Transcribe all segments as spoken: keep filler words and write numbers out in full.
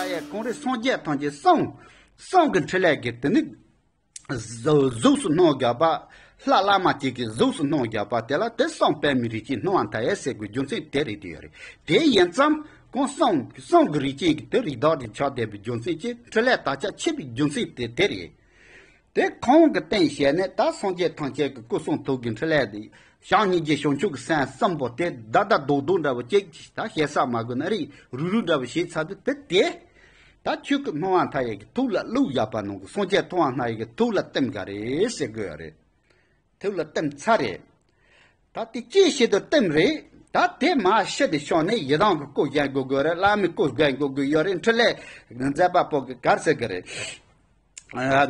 ཡ། གང་རེད། སངས་རྒྱས་ཐམས་ཅད་གསུང་གསུང་གི་འཕྲིན་ལས་ཀྱི་དེ་ནི་གཟུགས་གཟུགས་སུ་སྣང་རྒྱག་པ། ལྷ་བླ་མ་གཅིག་གི་གཟུགས་སུ་སྣང་རྒྱག་པ་དེ་ལ་དེ་གསུང་པདྨའི་རིགས་ཅན་སྣང་བ་མཐའ་ཡས་ཟེར་དགོས་རྒྱུ་མཚན་དེ་རེད། དེ་ཡོད་རེད། དེ་ཡིན་ཙང་གང་གསུང་གསུང་གི་རིགས་ཅན་གྱི་དེ་རིགས་བདག་དེ་ཆགས་བསྡད་པའི་རྒྱུ་མཚན་གྱིས་འཕྲིན་ལས་དར་ཁྱབ་ཆེ་བའི་རྒྱུ་མཚན་དེ་དེ་རེད། དེ་ཁོང་གི་སྟེང་བཤད་ནས་ད་སངས་རྒྱས་ཐམས་ཅད་ཀྱི་སྐུ་གསུང་ཐུགས་ཀྱི་འཕྲིན་ལས་དེ་བྱམས་སྙིང་རྗེ་བྱང་ཆུབ་ཀྱི་སེམས་གསུམ་པོ་དེ་བདག་བདག་རྡོག་རྡོག་འདྲ་བོ་ཅིག་ད་བཤད་ས་མ་དགོས་ན་རིགས་རུས་རུས་འདྲ་བོ་བྱས་ཚར་དུས་དེ་དེ་ད་ཆོས་སྐུ་སྣང་བ་མཐའ་ཡས་ཀྱི་ཐུགས་ལ་བླུགས་བཞག་པ་ནང་གི་སངས་རྒྱས་མཐོང་བ་མཐའ་ཡས་ཀྱི་ཐུགས་ལ་བསྟིམ་ག་རེད་ཟེར་དགོས་ཡ་རེད། ཐུགས་ལ་བསྟིམ་ཚར་རེད། ད་དེ་ཅིའི་ཕྱིར་དུ་བསྟིམ་རེད། ད་དེ་མ་ཤི་དེ་ཤོག་ནས་ཡི་དམ་གྱི་སྐུ་བཞེངས་དགོས་དགོས་རེད། བླ་མའི་སྐུ་བཞེངས་དགོས་དགོས་ཡོད་རེད། འཕྲིན་ལས་མཛད་པ་པོ་གི་གར་ཟེར་གི་རེད།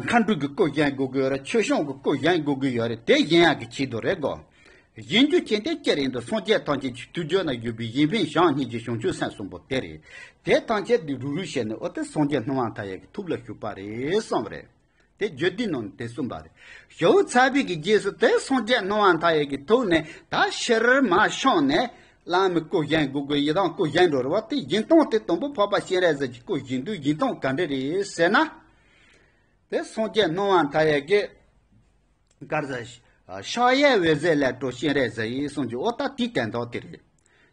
མཁའ་འགྲོ་གི་སྐུ་བཞེངས་དགོས་དགོས་རེད། ཆོས་སྐྱོང་གི་སྐུ་བཞེངས་དགོས་དགོས་ཡོད་རེད། དེ་བཞེངས་ཡག་གི་ཆེད་དུ་རེད་གོ། བཞེངས་རྒྱུ་ཅན་དེ་ཅི་རེད་འདུག་སངས་རྒྱས་ཐམས་ཅད་ཀྱི་ཐུགས་རྒྱུད་ན་ཡོད་པའི་གཞན་ཕན་བྱམས་སྙིང་རྗེ་བྱང་ཆུབ་སེམས་གསུམ་པོ་དེ་རེད། དེ་ཐམས་ཅད་འདི་རུ་རུ་བྱས་ནས་འོ་དེ་སངས་རྒྱས་སྣང་བ་མཐའ་ཡས་ཀྱི་ཐུགས་ལ་ཞུགས་པ་རེད་གསུངས་པ་རེད། དེ་བརྗོད་བདུན་ནང་དེ་གསུངས་པ་རེད། ཞུགས་ཚར་བའི་གི་རྗེས་སུ་དེ་སངས་རྒྱས་སྣང་བ་མཐའ་ཡས་ཀྱི་ཐུགས་ནས་ད་ཕྱིར་མར་ཤོང་ནས་བླ་མའི་སྐུ་བཞེངས་དགོས་དགོས་ཡི་དམ་སྐུ་བཞེངས་འགྲོ་རེད་བ། དེ་བཞེངས་སྟངས་དེ་དང་པོ་འཕགས་པ་སྤྱན་རས་གཟིགས་ཀྱི་སྐུ་བཞེངས་དུས་བཞེངས་སྟངས་ག་འདྲ་རེད་ཟེར་ན། དེ་སངས་རྒྱས་སྣང་བ་མཐའ་ཡས་ཀྱི་གར་ཟེར། ཕྱག་གཡས་འོད་ཟེར་ལས་སྤྲོ་སྤྱན་རས་གཟིགས་ཡིན་གསུངས་ཀྱི་འོ་ད་དེའི་དོན་དག་དེ་རེད།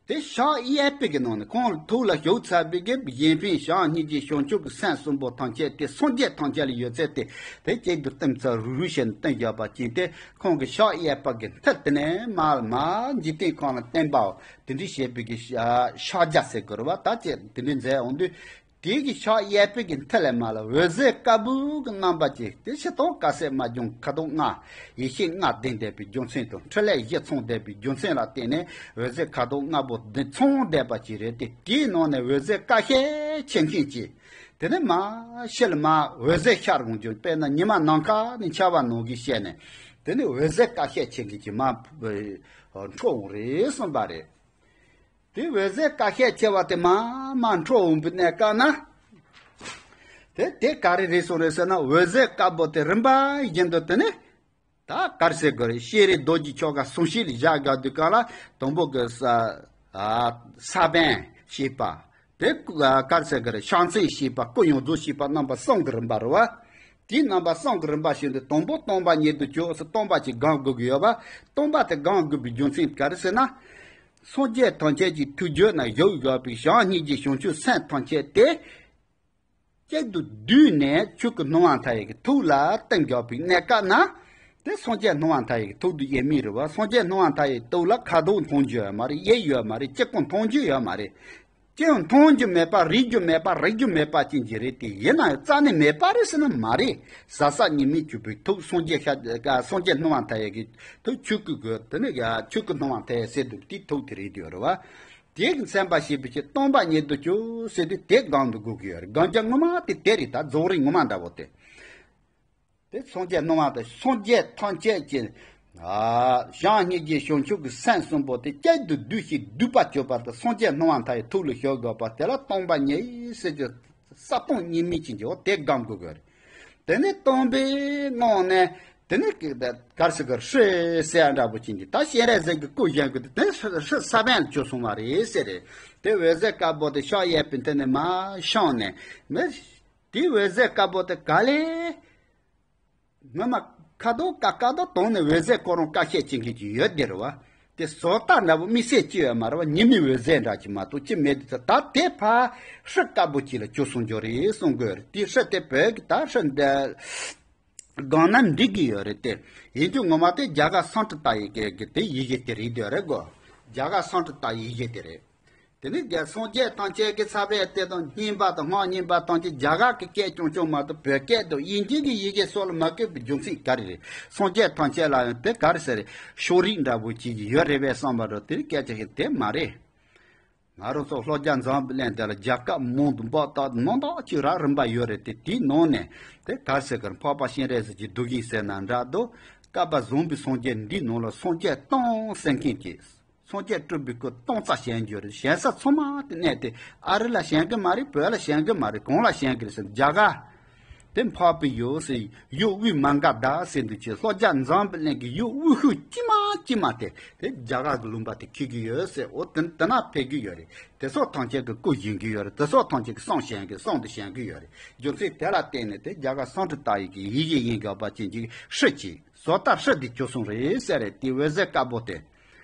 དེ་ཕྱག་གཡས་པའི་གི་ནང་ནས་ཁོང་ཐུགས་ལ་ཞུགས་ཚར་བའི་གི་གཞན་ཕན་བྱམས་སྙིང་རྗེ་བྱང་ཆུབ་ཀྱི་སེམས་གསུམ་པོ་ཐམས་ཅད་དེ་སངས་རྒྱས་ཐམས་ཅད་ལ་ཡོད་ཚད་དེ་དེ་གཅིག་ཏུ་བསྟིམ་ཚར་རུ་རུ་བྱས་ནས་བསྟིམ་བཞག་པ་ཅན་དེ་ཁོང་གི་ཕྱག་གཡས་པ་གི་མཐིལ་དེ་ནས་མར་མར་འཇིག་རྟེན་ཁམས་ལ་བསྟན་པའོ། དེ་འདྲའི་བྱེད་པའི་གི་ཕྱག་རྒྱ་ཟེར་དགོས་རེད་བ། ད་ཅེས་དེ་འདྲའི་མཛད་འོང་དུས། དེ་གི་ཕྱག་གཡས་པའི་གི་མཐིལ་ལས་མར་ལ་འོད་ཟེར་དཀར་པོ་གི་རྣམ་པ་ཅིག་དེ་ཕྱི་ལྟར་དཀར་གསལ་མ་བྱུང་ཁ་དོག་ལྔ། ཡེ་ཤེས་ལྔ་ལྡན་བསྡད་པའི་རྒྱུ་མཚན་དང་འཕྲིན་ལས་བཞི་ཚང་བསྡད་པའི་རྒྱུ་མཚན་ལ་བརྟེན་ནས་འོད་ཟེར་ཁ་དོག་ལྔ་པོ་འདི་ཚང་བསྡད་པ་ཅིག་རེད་དེ། དེའི་ནང་ནས་འོད་ཟེར་དཀར་ཤས་ཆེ་མཁན་ཅིག་དེ་ནས་མར་ཕྱི་ལ་མར་འོད་ཟེར་ཤར་འོང་རྒྱུ། དཔེར་ན་ཉི་མ་ནམ་མཁའ་ནས་འཆར་བ་ནང་བཞིན་བཤད་ནས་དེ་ནས་འོད་ཟེར་དཀར་ཤས་ཆེ་མཁན་ཅིག་མར་འཕྲོ་འོང་རེད་གསུངས་པ་རེད། དེ་འོད་ཟེར་དཀར་ཤས་ཆེ་བ་དེ་མར་མར་འཕྲོ་འོང་བའི་གནས་སྐབས་ན། དེ་དེ་ག་རེ་རེད་གསུངས་རེད་ཟེར་ན། འོད་ཟེར་དཀར་པོ་དེ་རིམ་པ་བཞིན་དུ་དེ་ནས་ད་ག་རེ་ཟེར་དགོས་རེད། སྤྱན་རས་རྡོ་རྗེ་ཆོ་ག་གསུང་བཤད་ལ་བཞག་དགོས་དུས་སྐབས་ལ་དང་པོ་གི་ས་ས་པཎ་ཞེས་པ་དེ་ག་རེ་ཟེར་དགོས་རེད། ཕྱག་མཚན་ཞེས་པ་སྐུ་ཡོངས་རྫོགས་ཞེས་པ་རྣམ་པ་གསུམ་གྱི་རིམ་པ་རེད་བ། དེའི་རྣམ་པ་གསུམ་གྱི་རིམ་པ་བཞིན་དུ་དང་པོ་སྟོང་པ་ཉིད་དུ་གྱུར་ཟེར་སྟོང་པ་ཅིག་སྒོམ་དགོས་ཀྱི་ཡོད་པ། སྟོང་པ་དེ་སྒོམ་དགོས་པའི་རྒྱུ་མཚན་ག་རེ་ཟེར་ན། སངས་རྒྱས་ཐམས་ཅད་ཀྱི་ཐུགས་རྒྱུད་ན་བཞུགས་ཡོད་པའི་བྱམས་སྙིང་རྗེ་བྱང་ཆུབ་སེམས་ཐམས་ཅད་དེ། གཅིག་ཏུ་བསྡུས་ནས་ཆོས་སྐུ་སྣང་བ་མཐའ་ཡས་ཀྱི་ཐུགས་ལ་བསྟིམ་རྒྱག་པའི་གནས་སྐབས་ན། དེ་སངས་རྒྱས་སྣང་བ་མཐའ་ཡས་ཀྱི་ཐུགས་དེ་ཡེ་མེད་རེད་བ། སངས་རྒྱས་སྣང་བ་མཐའ་ཡས་ཐུགས་ལ་ཁ་དོག་མཐོང་རྒྱུ་ཡོད་མ་རེད། གཡས་ཡོད་མ་རེད། སྤྱི་ཁོང་མཐོང་རྒྱུ་ཡོད་མ་རེད། ཅི་ཡང་མཐོང་རྒྱུ་མེད་པ། རིག་རྒྱུ་མེད་པ། རེག་རྒྱུ་མེད་པ་ཅན་གྱི་རེད་དེ། ཡིན་ན་ཡང་རྩ་ནས་མེད་པ་རེད་ཟེར་ན་མ་རེད། ཟག་ཟག་གཉིས་མེད་གྱུར་པའི་ཐུགས་སངས་རྒྱས་ཤ་སངས་རྒྱས་སྣང་བ་མཐའ་ཡས་ཀྱི་ཐུགས་ཆོས་སྐུ་དགོས། དེ་ནི་ཡ་ཆོས་སྐུ་སྣང་བ་མཐའ་ཡས་ཟེར་དུས་དེའི་ཐུགས་དེ་རེད་དེ་ཡོད་རེད་བ། དེ་གི་མཚན་པ་ཞེས་པའི་ཕྱིར་སྟོང་པ་ཉིད་དུ་གྱུར་ཟེར་དུས་དེ་སྒོམ་དུ་དགོས་ཀྱི་ཡོད་རེད། སྒོམ་རྒྱུ་ངོ་མ་དེ་དེ་རེད། ད་རྫོགས་རིམ་ངོ་མ་འདྲ་བོ་དེ། དེ་སངས་རྒྱས་སྣང་བ་དང་སངས་རྒྱས་ཐམས་ཅད་ཀྱི་ཨ་བྱམས་སྙིང་རྗེ་བྱང་ཆུབ་ཀྱི་སེམས་གསུམ་པོ་དེ་གཅིག་ཏུ་བསྡུས་ཤིང་བསྡུས་པ་གྱུར་པ་དང་། སངས་རྒྱས་སྣང་བ་མཐའ་ཡས་ཐུགས་ལ་ཞུགས་དགོས་པ་དེ་ལ་སྟོང་པ་ཉིད་ཟེར་གྱི་ས་སྟོང་གཉིས་མེད་ཅན་གྱི་འོ་དེ་སྒོམ་དགོས་ཀྱི་རེད། དེ་ནས་སྟོང་པའི་ངང་ནས་དེ་ནས་ག་རེ་ཟེར་གི་ཧྲཱི་ཟེར་ཡ་འདྲ་པོ་ཅན་གྱི་ད་སྤྱན་རས་གཟིགས་ཀྱི་སྐུ་བཞེངས་དགོས་དུས་དེ་ཧྲཱི་ཧྲཱི་ས་པཎ་ལ་གྱུར་སོང་བ་རེད་ཟེར་རེད། དེ་འོད་ཟེར་དཀར་པོ་དེ་ཕྱག་གཡས་པའི་མཐིལ་ནས་མར་ཤོང་ནས་མི། དེའི་འོད་ཟེར་དཀར་པོ་དེ་ག་ལེ། ངོ་མ་ཁ་དོག་དཀར་དཀར་དོ་དོང་ནས་འོད་ཟེར་ཁོ་རང་དཀར་ཤས་ཅན་གྱི་ཅིག་ཡོད་དེ་རེད་བ། དེ་བཟོ་ལྟ་འདྲ་པོ་དམིགས་བསལ་ཅི་ཡོད་མ་རེད་བ། ཉི་མའི་འོད་ཟེར་འདྲ་ཅིག་མ་གཏོགས་ཅི་མེད་དེ། ད་དེ་ཕར་ཧྲཱི་དཀར་པོ་ཅིག་ལ་གྱུར་སོང་རྒྱུ་རེད་གསུང་དགོས་རེད། དེ་ཧྲཱི་དེ་བོད་ཀྱི་ད་ཧྲཱི་འདི་སྒང་ན་འགྲིག་གི་ཡོད་རེད་དེ། ཡིན་རྒྱུ་ངོ་མ་དེ་རྒྱ་གར་སཾ་སྐྲྀ་ཏ་ཡི་གེ་གི་དེ་ཡི་གེ་དེ་རེད་དེ་རེད་གོ། རྒྱ་གར་སཾ་སྐྲྀ་ཏ་ཡི་གེ་དེ་རེད། དེ་ནི་རྒྱལ་སངས་རྒྱས་ཐམས་ཅད་ཀྱི་ས་པཎ་དེ་དང་བསྙེན་པ་དང་སྔགས་བསྙེན་པ་ཐམས་ཅད་རྒྱ་གར་གྱི་སྐད་རྐྱང་རྐྱང་མ་གཏོགས་བོད་སྐད་དང་དབྱིན་ཇི་གི་ཡི་གེ་སོགས་ལ་མ་བཀོད་པའི་རྒྱུ་མཚན་ག་རེ་རེད། སངས་རྒྱས་ཐམས་ཅད་ལ་ཡང་དེ་ག་རེ་ཟེར་རེད། ཕྱོགས་རིས་འདྲ་པོ་ཅིག་ཡོད་རེད་པས་བསམ་པ་འགྲོ། དེ་ནི་སྐད་ཆ་ཞིག་དེ་མ་རེད། ང་རང་ཚོ་ལྷོ་རྒྱ་འཛམ་བུ་གླིང་དེ་ལ་རྒྱལ་ཁབ་མང་དུ་འབོ་སྟག་མང་དག་ཅིག་རག་རིམ་པ་ཡོད་རེད་དེ། དེའི་ནང་ནས་དེ་ག་རེ་ཟེར་གི་རེད། འཕགས་པ་སྤྱན་རས་གཟིགས་ཀྱི་སྡུག་ཅག་ཟེར་ན་འདྲ་འདུག་བསྐལ་པ་བཟང་པོའི་སངས་རྒྱས་འདིའི་ནང་ལ་སངས་རྒྱས་སྟོང་ཟེར་མཁན་གྱི། སངས་རྒྱས་སྤྲུལ་པའི་སྐུ་སྟོང་རྩ་བཞེངས་རྒྱུ་རེད། བཞེངས་ས་ཚང་མ་དེ་གནས་དེ་ཨ་རི་ལ་བཞེངས་གི་མ་རེད། བོད་ལ་བཞེངས་གི་མ་རེད། གང་ལ་བཞེངས་གི་རེད་ཟེར་ན་རྒྱ་གར། དེ་འཕགས་པའི་ཡུལ་ཟེར་ཡུལ་དབུས་མ་ག་དྷ་ཟེར་འདུག་ཅེས་ལྷོ་རྒྱ་འཛམ་བུ་གླིང་གི་ཡུལ་དབུས་ཤོས་དཀྱིལ་མ་དཀྱིལ་མ་དེ་དེ་རྒྱ་གར་གྱི་ལུང་པ་དེ་འཁེལ་གྱི་ཡོད་ཟེར། འོ་དེ་དེ་ན་ཕེབས་ཀྱི་ཡོད་རེད། དེ་སོགས་ཐམས་ཅད་ཀྱི་སྐུ་བཞེངས་ཀྱི་ཡོད་རེད། དེ་སོགས་ཐམས་ཅད་ཀྱི་གསུང་བཤད་ཀྱི་གསུང་དུ་བཤད་ཀྱི་ཡོད་རེད། རྒྱུ་མཚན་དེ་ལ་བརྟེན་ནས་དེ་རྒྱ་གར་སཾ་སྐྲྀ་ཏ་ཡི་གི་ཡི་གེ་ཡིན་དགོས་པ་ཅན་གྱི་ཧྲཱིཿ་ཅེས་བཟོ་ལྟ་ཧྲཱིཿ་དེ་བྱུང་སོང་རེད་ཟེར་རེད། དེ་འོད་ཟེར་དཀར་པོ་དེ།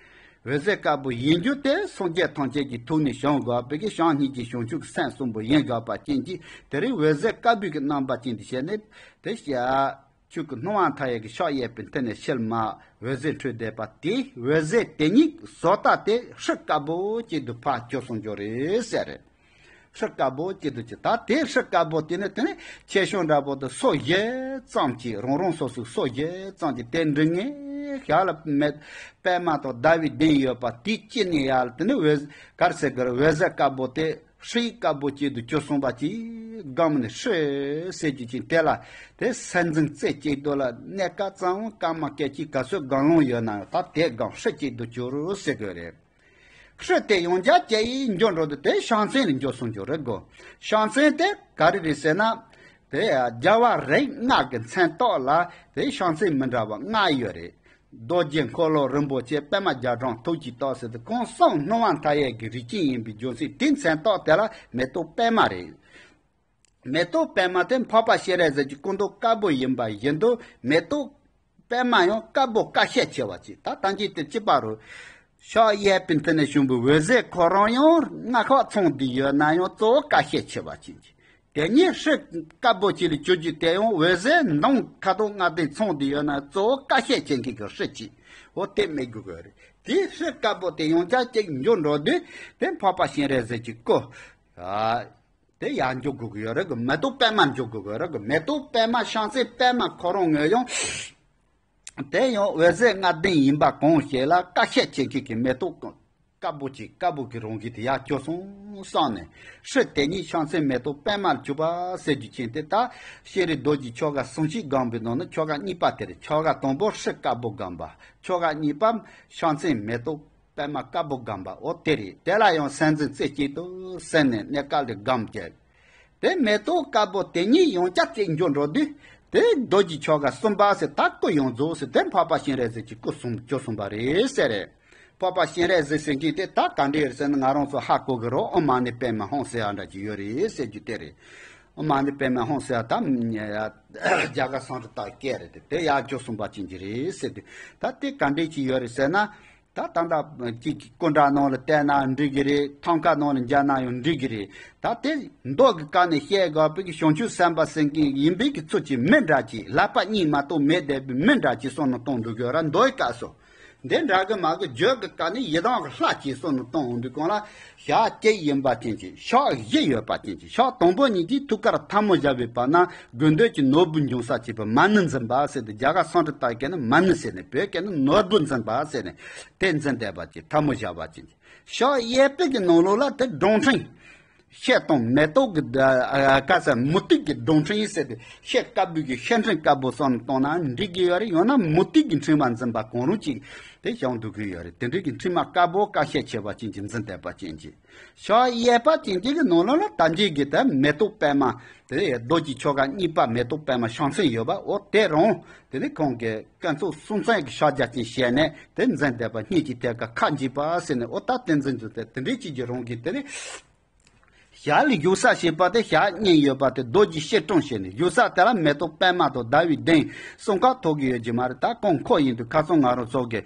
འོད་ཟེར་དཀར་པོ་ཡིན་རྒྱུ་དེ་སངས་རྒྱས་ཐམས་ཅད་ཀྱི་ཐུགས་ནས་བྱུང་དགོས་པའི་གི་བྱམས་སྙིང་རྗེ་བྱང་ཆུབ་སེམས་གསུམ་པོ་ཡིན་དགོས་པ་ཅན་གྱི་དེ་རིང་འོད་ཟེར་དཀར་པོའི་གི་རྣམ་པ་ཅན་དུ་བྱས་ནས་དེ་བྱ། ཆོས་ཀྱི་སྣང་བ་མཐའ་ཡས་ཀྱི་ཕྱག་གཡས་པའི་མཐིལ་ནས་ཕྱི་ལ་མར་འོད་ཟེར་འཕྲོས་བསྡད་པ་དེ་འོད་ཟེར་དེ་ཉིད་བཟོ་ལྟ་དེ་ཧྲཱིཿ་དཀར་པོ་གཅིག་ཏུ་ཕར་གྱུར་སོང་འགྱོ་རེད་ཟེར་རེད། ཧྲཱིཿ་དཀར་པོ་གཅིག་ཏུ་གྱུར། ད་དེ་ཧྲཱིཿ་དཀར་པོ་དེ་ནི་དེ་ནི་ཆེ་ཆུང་འདྲ་པོ་དུ་སོ་བཞི་ཙམ་གྱིས་རང་རང་སོ་སོའི་སོ་བཞི་ཙམ་གྱིས་དེ་འབྲི་ངེས་ཞག་ལ་མེད་པད་མ་དང་ཟླ་བའི་གདན་ཡོད་པ་དེ་གཅིག་ནས་ཡར་དེ་ནི་འོད་གར་ཟེར་གར་འོད་ཟེར་དཀར་པོ་དེ། ཧྲཱིཿ་དཀར་པོ་གཅིག་ཏུ་གྱུར་སོང་བ་གཅིག་སྒང་ནས་ཧྲཱིཿ་ཟེར་རྒྱུ་ཅིག་དེ་ལ་དེ་སེམས་འཛིན་རྩེ་གཅིག་ཏུ་ལ་གནས་སྐབས་ཙམ་སྐར་མ་སྐད་ཅིག་ག་ཚོད་སྒང་ལོང་ཡོད་ན་ཡང་ད་དེ་སྒང་ཧྲཱིཿ་གཅིག་ཏུ་གྱུར་ཟེར་དགོས་རེད། ཧྲཱིཿ་དེ་ཡང་བསྐྱར་སྐྱེ་ཡི་འགྱུར་འགྲོ་དུས་དེ་བྱང་སེམས་ལ་འགྱུར་སོང་འགྱུར་རེད་གོ། བྱང་སེམས་དེ་ག་རེ་རེད་ཟེར་ན། དེ་རྒྱལ་བ་རིགས་ལྔ་གི་མཚན་རྟགས་ལ་དེ་བྱང་སེམས་མི་འདྲ་བ་ལྔ་ཡོད་རེད། རྡོ་རྗེ་འཁོར་ལོ་རིན་པོ་ཆེ་པདྨ་རྒྱ་གྲམ་ཐུགས་ཀྱི་རྟགས་ཟེར་ཏེ་ཁོང་གསུམ་སྣང་བ་མཐའ་ཡས་ཀྱི་རིགས་ཅན་ཡིན་པའི་རྒྱུ་མཚན་དེའི་མཚན་རྟགས་དེ་ལ་མེ་ཏོག་པད་མ་རེད། མེ་ཏོག་པད་མ་དེ་འཕགས་པ་སྤྱན་རས་གཟིགས་ཀྱི་སྐུ་མདོག་དཀར་པོ་ཡིན་པ་བཞིན་དུ་མེ་ཏོག་པད་མ་ཡང་དཀར་པོ་དཀར་ཤས་ཆེ་བ་ཅིག་ད་ལྟ་འཇིག་རྟེན་སྤྱི་པ་རུ་ཕྱག་གཡས་པའི་མཐིལ་ནས་བྱུང་བའི་འོད་ཟེར་ཁོ་རང་ཡང་ལྔ་ཤོག་ཚང་བསྡད་ཡོད་ན་ཡང་གཙོ་བོ་དཀར་ཤས་ཆེ་བ་ཅིག་དེ་ཉིད་ཧྲཱིཿ་དཀར་པོ་གཅིག་ལ་གྱུར་རྒྱུ་དེ་ཡང་འོད་ཟེར་མདུང་ཁ་དོག་ལྔ་ལྡན་ཚང་བསྡད་ཡོད་ན་གཙོ་བོ་དཀར་ཤས་ཆེ་མཁན་གྱི་ཧྲཱིཿ་ཅིག་འོ་དེ་སྨྲས་དགོས་ཀྱི་རེད། དེ་ཧྲཱིཿ་དཀར་པོ་དེ་ཡང་བསྐྱར་གཅིག་འགྱུར་འགྲོ་དུས་དེ་འཕགས་པ་སྤྱན་རས་གཟིགས་ཀྱི་སྐུ། ཨ། དེ་ཡར་འགྱུར་དགོས་ཀྱི་ཡོད་རེད་གི། མེ་ཏོག་པད་མར་འགྱུར་དགོས་ཀྱི་ཡོད་རེད་གི། མེ་ཏོག་པད་མ་བྱང་སེམས་པད་མ་ཁོ་རང་ངོས་ཡང་། དེ་ཡང་འོད་ཟེར་ལྔ་ལྡན་ཡིན་པ་གང་ཞིག་ལ་དཀར་ཤས་ཆེ་མཁན་གྱི་མེ་ཏོག་དཀར་པོ་ཅིག་དཀར་པོ་གི་རང་བཞིན་དེ་ཡར་གྱུར་སོང་བསམ་ནས་ཧྲཱིཿ་དེ་ཉིད་བྱང་སེམས་མེ་ཏོག་པད་མར་གྱུར་པ་ཟེར་རྒྱུ་ཅན་དེ་ད་ཤེས་རིག་རྡོ་རྗེ་ཆོ་ག་ཟུང་ཤིག་སྒོམ་པའི་ནང་ན་ཆོ་ག་གཉིས་པ་དེ་རེད། ཆོ་ག་དང་པོ་ཧྲཱིཿ་དཀར་པོ་སྒོམ་པ། ཆོ་ག་གཉིས་པ་བྱང་སེམས་མེ་ཏོག་པད་མ་དཀར་པོ་སྒོམ་པ་འོ་དེ་རེད། དེ་ལ་ཡང་སེམས་འཛིན་རྩེ་གཅིག་ཏུ་ཟིན་ནས་གནས་སྐབས་ལ་སྒོམ་བྱས། དེ་མེ་ཏོག་དཀར་པོ་དེ་ཉིད་ཡང་བསྐྱར་གཅིག་འགྱུར་འགྲོ་དུས་དེ་རྡོ་རྗེ་ཆོ་ག་གསུམ་པ་ཟེར་ད་སྐུ་ཡོངས་རྫོགས་ཟེར་དེ་འཕགས་པ་སྤྱན་རས་གཟིགས་ཀྱི་སྐུ་གསུམ་གྱུར་སོང་བ་རེད་ཟེར་རེད། འཕགས་པ་སྤྱན་རས་གཟིགས་ཟེར་མཁན་དེ་ད་ག་འདྲ་ཡོད་ཟེར་ན་ང་རང་ཚོ་ཧ་གོ་གི་རོ་ཨོཾ་མ་ཎི་པདྨེ་ཧཱུྃ་ཟེར་ཡ་འདྲ་ཅིག་ཡོད་རེད་ཟེར་རྒྱུ་དེ་རེད། ཨོཾ་མ་ཎི་པདྨེ་ཧཱུྃ་ཟེར་ཡ་ད་རྒྱ་གར་སཾ་སྐྲྀ་ཏ་སྐད་རེད་དེ་དེ་ཡར་གྱུར་སོང་བ་ཅན་གྱི་རེད་ཟེར་དུས་ད་དེ་ག་འདྲ་ཅིག་ཡོད་རེད་ཟེར་ན། ད་ད་ལྟ་གཅིག་གི་སྐུ་འདྲ་ནང་ལ་བལྟས་ན་འགྲིག་གི་རེད། ཐང་ཀ་ནང་ལ་མཇལ་ན་ཡང་འགྲིག་གི་རེད། ད་དེ་མདོ་གི་བཀའ་ནས་བཤད་དགོས་པའི་གི་བྱང་ཆུབ་སེམས་དཔའ་ཟེར་མཁན་ཡིན་པའི་གི་ཚུལ་གྱི་མི་འདྲ་ཅིག་ལག་པ་གཉིས་མ་གཏོགས་མེད་བསྡད་པའི་མི་འདྲ་ཅིག་བསམ་བློ་གཏོང་འགྲོ་དགོས་ར་མདོའི་སྐབས་སུ། འདི་འདྲ་གི་མ་གི་བརྗོད་གི་བཀའ་ནས་ཡི་དམ་གི་ལྷ་ཅིག་བསམ་བློ་གཏོང་འོང་དུས་གང་ལ་ཞག་གཅིག་ཡིན་པ་ཅན་གྱི་ཕྱོགས་བཞི་ཡོད་པ་ཅན་གྱི་ཕྱོགས་དང་པོ་ཉིད་ཀྱི་ཐུགས་ཀར་ཐལ་མོ་སྦྱར་བའི་བར་ན་དགོས་འདོད་ཀྱི་ནོར་བུ་འབྱུང་ས་བྱེད་པའི་མ་ཎི་འཛིན་པ་ཟེར་ཏེ་རྒྱ་གར་སཾ་སྐྲྀ་ཏ་སྐད་ནི་མ་ཎི་ཟེར་ནས་བོད་སྐད་ནི་ནོར་བུ་འཛིན་པ་ཟེར་ནས། དེ་འཛིན་བསྡད་པ་ཅིག་ཐལ་མོ་སྦྱར་བ་ཅིག་ཕྱོགས་གཡས་པའི་གི་ནང་ལོགས་ལ་དེ་སྒྲོམ་ཕྲེང་། ཤེལ་དང་མེ་ཏོག་གི་ཨ་ཨ་ཀ་ས་མུ་ཏིག་གི་སྒྲོམ་ཕྲེང་ཟེར་ཏེ་ཤེལ་དཀར་པོའི་གི་ཤེལ་ཕྲེང་དཀར་པོ་བསམ་བློ་གཏོང་ན་འགྲིག་གི་ཡོད་རེད། ཡང་ན་མུ་ཏིག་གི་ཕྲེང་བ་འཛིན་པ་གང་རུང་ཅིག་དེ་བྱུང་འདུག་གི་ཡོད་རེད། དེ་འདྲའི་གི་ཕྲེང་བ་དཀར་པོ་དཀར་ཤས་ཆེ་བ་ཅན་གྱི་འཛིན་བསྡད་པ་ཅན་གྱི་ཕྱོགས་གཡས་པ་ཅན་གྱི་གི་ནང་ལོགས་ལ་ད་འཇིག་གི་དེ་མེ་ཏོག་པད་མ་དེ་རྡོ་རྗེ་ཆོ་ག་གཉིས་པ་མེ་ཏོག་པད་མ་བྱང་སེམས་ཡོད་པ་འོ་དེ་རང་དེ་ནི་ཁོང་གི་ཀུན་རྫོབ་གསུམ་ཚན་གྱི་ཕྱག་རྒྱ་ཅན་བྱས་ནས་དེ་འཛིན་བསྡད་པ་སྙིང་གི་ཐད་ཀ་ཁ་འཇིག་པ་ཟེར་ནས་འོ་ད་དེ་འཛིན་རྒྱུ་དེ་དེ་འདྲའི་ཅིག་གི་རང་གི་དེ་ནི་ཞལ་ལ་བཞུགས་ས་ཞེས་པ་དེ་ཞལ་གཉིས་ཡོད་པ་དེ་རྡོ་རྗེ་སྐྱིལ་ཀྲུང་བྱས་ནས་བཞུགས་ས་དེ་ལ་མེ་ཏོག་པད་མ་དང་ཟླ་བའི་གདན་གསུམ་ཀ་ཐོགས་ཀྱི་ཡོད་ཀྱི་མ་རེད། ད་ཁོང་ཁོ་ཡིན་དུས་ཁ་སང་ང་རང་ཚོ་གི་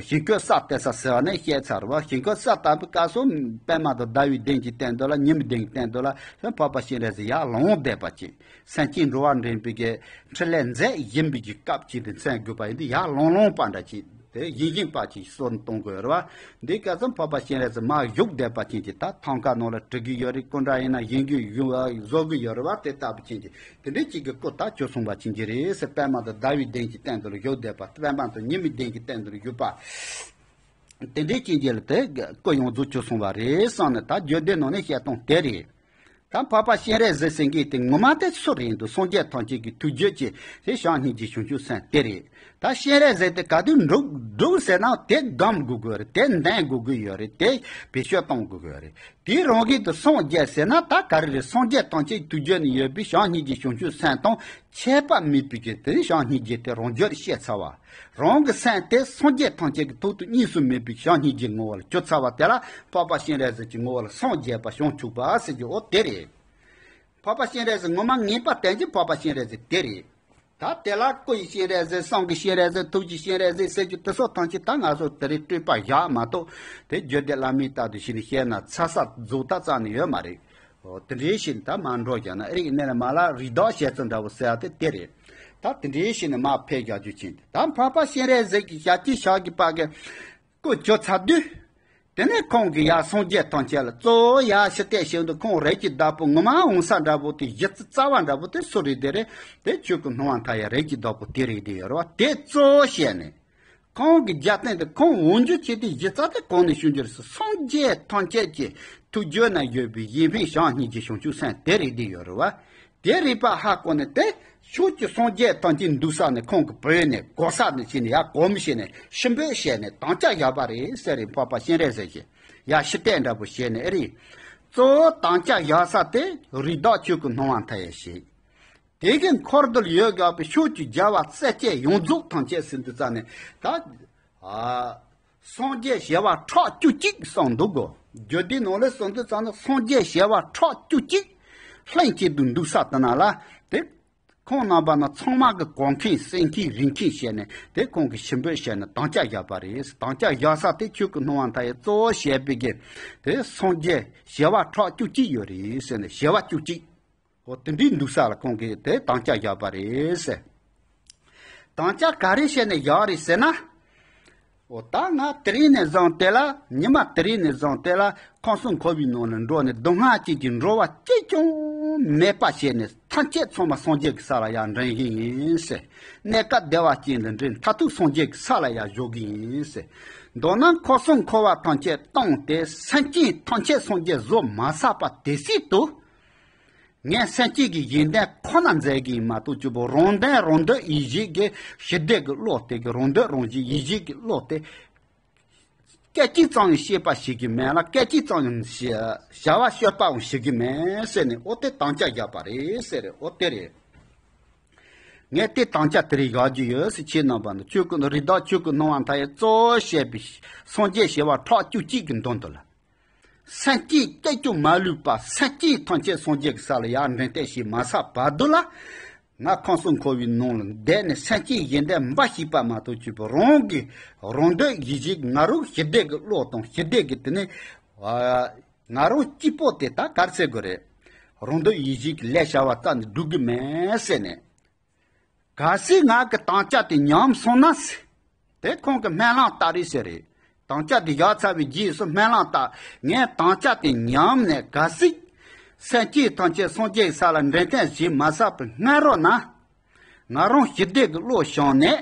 ཞིང་བཀོད་ས་བཏབ་ས་ཟེར་བ་ནས་བཤད་ཚར་བ། ཞིང་བཀོད་ས་བཏབ་པའི་སྐབས་སུ་པད་མ་དང་ཟླ་བའི་གདན་གྱི་སྟེང་དུ་ལ་ཉི་མའི་གདན་གྱི་སྟེང་དུ་ལ་འཕགས་པ་སྤྱན་རས་གཟིགས་ཡར་ལངས་བསྡད་པ་ཅིག་སེམས་ཅན་འགྲོ་བ་འདྲེན་པའི་གི་འཕྲིན་ལས་མཛད་བཞིན་པའི་གི་སྐབས་ཅིག་ཏུ་མཚན་དགོས་པ་ཡིན་དུས་ཡར་ལངས་ལངས་པ་འདྲ་ཅིག་དེ་ཡིན་བཞིན་པ་ཅིག་གསུང་གཏོང་དགོས་རེད་བ། འདི་སྐབས་སུ་འཕགས་པ་སྤྱན་རས་གཟིགས་མར་བཞུགས་བསྡད་པ་ཅན་གྱི་ད་ཐང་ཀ་ནང་ལ་བྲི་གི་ཡོད་རེད། སྐུ་འདྲ་ཡིན་ན་བཞེངས་གི་ཡོད་བཟོ་གི་ཡོད་རེད་བ། དེ་ལྟ་བུ་ཅན་གྱི་དེ་འདྲའི་ཅིག་གི་སྐུ་ད་བྱོན་སོང་བ་ཅན་གྱི་རེད་ཟེར། པད་མ་དང་ཟླ་བའི་གདན་གྱི་སྟེང་དུ་ལ་བཞུགས་བསྡད་པ། པད་མ་དང་ཉི་མའི་གདན་གྱི་སྟེང་དུ་ལ་བཞུགས་པ། དེ་འདྲའི་རྐྱེན་གྱིས་ལ་དེ་སྐུ་ཡོངས་རྫོགས་བྱོན་སོང་བ་རེད་བསམ་ནས་ད་བརྗོད་བདེ་ནང་ནས་བཤད་སྟངས་དེ་རེད། ད་འཕགས་པ་སྤྱན་རས་གཟིགས་ཟེར་མཁན་དེ་ངོ་མ་དེ་སུ་རེད་འདུག་སངས་རྒྱས་ཐམས་ཅད་ཀྱི་ཐུགས་རྒྱུད་ཀྱི་དེ་བྱམས་སྙིང་རྗེ་བྱང་ཆུབ་སེམས་དེ་རེད། ད་ ད་སྤྱན་རས་གཟིགས་དེ་ག་དུས་འགྲུབ་འགྲུབ་ཟེར་ན་དེ་སྒོམ་དགོས་ཀྱི་རེད། དེ་འདོན་དགོས་ཀྱི་ཡོད་རེད། དེ་བེད་སྤྱོད་གཏོང་དགོས་ཀྱི་རེད། དེའི་རང་བཞིན་དུ་སངས་རྒྱས་ཟེར་ན་ད་ག་རེ་རེད། སངས་རྒྱས་ཐམས་ཅད་ཐུགས་རྒྱུད་ནས་ཡོད་པའི་བྱམས་སྙིང་རྗེ་བྱང་ཆུབ་སེམས་དང་ཁྱད་པར་མེད་པའི་གི་དེ་བྱམས་སྙིང་རྗེ་དེ་རང་རྒྱུད་བཤད་ཚར་བ། རང་གི་སེམས་དེ་སངས་རྒྱས་ཐམས་ཅད་ཀྱི་ཐོག་ཏུ་གཉིས་སུ་མེད་པའི་བྱམས་སྙིང་རྗེ་ངོ་བོ་ལ་གྱུར་ཚར་བ་དེ་ལ་འཕགས་པ་སྤྱན་རས་གཟིགས་ཀྱི་ངོ་བོ་ལ་སངས་རྒྱས་པ་བྱང་ཆུབ་པ་ཟེར་གྱི་འོ་དེ་རེད། འཕགས་པ་སྤྱན་རས་གཟིགས་ངོ་མ་ངེས་པ་བསྟན་གྱི་འཕགས་པ་སྤྱན་རས་གཟིགས་དེ་རེད། ད་དེ་ལ་སྐུ་ཡི་སྤྱན་རས་གཟིགས། གསུང་གི་སྤྱན་རས་གཟིགས། ཐུགས་ཀྱི་སྤྱན་རས་གཟིགས་ཟེར་རྒྱུ་དེ་ཚོ་ཐམས་ཅད་ད་ང་ཚོ་དེ་རིང་སྤྲོས་པ་བཞག་མ་གཏོགས་དེ་རྒྱུད་སྡེ་བླ་མའི་ལྟར་དུ་ཞིག་ནས་བཤད་ན་ཚ་ས་རྫོགས་ད་རྩ་ནས་ཡོད་མ་རེད། འོ་དེ་འདྲའི་ཞིག་ད་མ་འགྲོ་བཞག་ན་ཨེ་རིག་གནས་ལ་མ་ལ་རིགས་བདག་བཤད་ཚུལ་འདྲ་བོ་ཟེར་ཡ་དེ་དེ་རེད། ད་དེ་འདྲའི་ཞིག་ནས་མ་ཕེབས་བཞག་རྒྱུ་ཅན་དེ་ད་འཕགས་པ་སྤྱན་རས་གཟིགས་ཀྱི་ཞབས་ཀྱི་ཞབས་ཀྱི་པ་གི་སྐུ་བྱོན་ཚར་དུས། དེ་ནས་ཁོང་གིས་ཡར་སངས་རྒྱས་ཐམས་ཅད་ལ་གཙོ་བོ་ཡར་ཞུ་གཏུག་བྱེད་དུས་ཁོང་རིགས་ཀྱི་བདག་པོ་ངོ་མ་འོང་ས་འདྲ་པོ་དེ་གཞི་རྩ་རྩ་བ་འདྲ་པོ་དེ་སུ་རེད། དེ་རེད། དེ་ཆོས་སྐུ་སྣང་བ་མཐའ་ཡས་རིགས་ཀྱི་བདག་པོ་དེ་རེད། དེ་ཡོད་རེད་བ། དེ་གཙོ་བོ་བྱས་ནས་ཁོང་གི་རྒྱབ་རྟེན་དེ་ཁོང་འོང་རྒྱུ་བྱེད་དུས་གཞི་རྩ་དེ་གང་ནས་ཞུ་རྒྱུ་རེད་ཟེར། སངས་རྒྱས་ཐམས་ཅད་ཀྱི་ཐུགས་རྒྱུད་ན་ཡོད་པའི་གཞི་དཔེ་བྱམས་སྙིང་རྗེ་བྱང་ཆུབ་སེམས་དེ་རེད། དེ་ཡོད་རེད་བ། དེ་རིག་པ་ཧ་གོ་ནས་དེ་ཕྱོགས་ཀྱི་སངས་རྒྱས་ཐམས་ཅད་འདུག་ས་ནས་ཁོང་གིས་བོས་ནས་གོ་ས་ནས་ཕྱིན་ནས་ཡར་གོམས་བྱས་ནས་ཕྱི་འབོད་བྱས་ནས་དམ་བཅའ་བཞག་པ་རེད་ཟེར་རེད། འཕགས་པ་སྤྱན་རས་གཟིགས་ཀྱིས་ཡར་ཞུ་གཏུག་འདྲ་པོ་བྱས་ནས་ཨེ་རེད། གཙོ་བོ་དམ་བཅའ་བཞག་ས་དེ་རིགས་བདག་ཆོས་སྐུ་སྣང་བ་མཐའ་ཡས་ཞིག་དེ་གི་འཁོར་དུ་ཡོད་དགོས་པའི་ཕྱོགས་ཀྱི་རྒྱལ་བ་སྲས་བཅས་ཡོངས་རྫོགས་ཐམས་ཅད་ཟེར་དུས་ཙ་ནས་ད། ཨ། སངས་རྒྱས་བྱེ་བ་ཕྲག་བཅུ་གཅིག་གསུངས་འདུག་གོ། རྒྱུད་སྡེ་ནང་ལ་གསུངས་དུས་ཙ་ན་སངས་རྒྱས་བྱེ་བ་ཕྲག་བཅུ་གཅིག་ལྷན་ཅིག་ཏུ་འདུག་ས་དེ་ན་ལ་དེ། ཁོང་རྣམ་པ་ན་ཚང་མ་གི་གོ་མཁན་གསན་མཁན་རིག་མཁན་བྱས་ནས་དེ་ཁོང་གིས་ཕྱི་འབོད་བྱས་ནས་དམ་བཅའ་བཞག་པ་རེད། དམ་བཅའ་བཞག་ས་དེ་ཆོས་སྐུ་སྣང་བ་མཐའ་ཡས་གཙོ་བོ་བྱས་པའི་གི་དེ་སངས་རྒྱས་བྱེ་བ་ཕྲག་བཅུ་གཅིག་ཡོད་རེད་ཟེར་ནས་བྱེ་བ་བཅུ་གཅིག་འོ་དེ་འདྲའི་འདུག་ས་ལ་ཁོང་གིས་དེ་དམ་བཅའ་བཞག་པ་རེད་ཟེར། དམ་བཅའ་ག་རེ་བྱས་ནས་བཞག་རེད་ཟེར་ན། འོ་ད་ང་དེ་རིང་ནས་བཟུང་སྟེ་ལ་ཉི་མ་དེ་རིང་ནས་བཟུང་སྟེ་ལ་ཁམས་གསུམ་འཁོར་བའི་ནང་ལ་འགྲོ་ནས་སྡུག་བསྔལ་ཅན་གྱི་འགྲོ་བ་གཅིག་ཀྱང་མེད་པ་བྱས་ནས་ཐམས་ཅད་ཚང་མ་སངས་རྒྱས་ཀྱི་ས་ལ་ཡར་འདྲེན་གྱི་ཡིན་ཟེར། གནས་སྐབས་བདེ་བ་ཅན་ལ་འདྲེན། མཐར་ཐུག་སངས་རྒྱས་ཀྱི་ས་ལ་ཡར་འཇོག་གི་ཡིན་ཟེར། མདོར་ན་ཁམས་གསུམ་འཁོར་བ་ཐམས་ཅད་བཏང་སྟེ་སེམས་ཅན་ཐམས་ཅད་སངས་རྒྱས་བཟོ་མ་ཚར་བ་དེ་སྲིད་དུ། ངས་སེམས་ཅན་གྱི་ཡོན་ཏན་ཁོ་ན་མཛད་ཀྱི་ཡིན་མ་གཏོགས་གཅིག་པོ་རང་དོན་རང་འདོད་ཡིད་བྱེད་ཀྱི་ཞི་བདེ་གི་བློ་དེ་གི་རང་འདོད་རང་བཞིན་ཡིད་བྱེད་ཀྱི་བློ་དེ་སྐད་ཅིག་ཙམ་ཡང་བཤད་པ་ཞིག་གི་མེད་ལ། སྐད་ཅིག་ཙམ་ཡང་བྱ་བ་སྤྱོད་པའང་ཞིག་གི་མེད་ཟེར་ནས་འོ་དེ་དམ་བཅའ་བཞག་པ་རེད་ཟེར། འོ་དེ་རེད། ངས་དེ་དམ་བཅའ་དེ་རིགས་བཞག་རྒྱུ་ཡོད་ཟེར། ཁྱེད་རྣམ་པ་ནི་ཆོས་སྐུ་ནི་རིགས་བདག་ཆོས་སྐུ་སྣང་བ་མཐའ་ཡས་གཙོ་བོ་བྱས་པའི་སངས་རྒྱས་བྱེ་བ་ཕྲག་བཅུ་གཅིག་གི་མདུན་དུ་ལ། སེམས་ཅན་སྐད་ཅིག་མ་ལུས་པ་སེམས་ཅན་ཐམས་ཅད་སངས་རྒྱས་ཀྱི་ས་ལ་ཡར་འདྲེན་སྟེ་ཞིག་མ་ཚར་བར་དུ་ལ། ང་ཁམས་གསུམ་འཁོར་བའི་ནང་ལ་བསྡད་ནས་སེམས་ཅན་ཡོན་ཏན་འབའ་ཞིག་པ་མ་གཏོགས་གཅིག་པོ་རང་གི་རང་འདོད་ཡིད་བྱེད་ང་རང་ཞི་བདེ་གི་བློ་དང་ཞི་བདེ་གི་དེ་ནས་ང་རང་གཅིག་པོ་དེ་ད་གར་ཚེ་དགོས་རེད། རང་འདོད་ཡིད་བྱེད་ཀྱི་ལས་བྱ་བ་རྩ་ནས་སྒྲུབ་གི་མེད་ཟེར་ནས། གལ་སྲིད་ང་གི་དམ་བཅའ་དེ་ཉམས་སོང་ན་ཟེར། དེ་ཁོང་གི་སྨོན་ལམ་བཏབ་རེད་ཟེར་རེད། དམ་བཅའ་དེ་བཞག་ཚར་བའི་རྗེས་སུ་སྨོན་ལམ་བཏབ། ངས་དམ་བཅའ་དེ་ཉམས་ནས་གལ་སྲིད་སེམས་ཅན་ཐམས་ཅད་སངས་རྒྱས་ས་ལ་འདྲེན་སྟངས་བྱེད་མ་ཚར་བའི་སྔ་རོལ་ན། ང་རང་ཞི་བདེ་གི་བློ་བྱུང་ནས་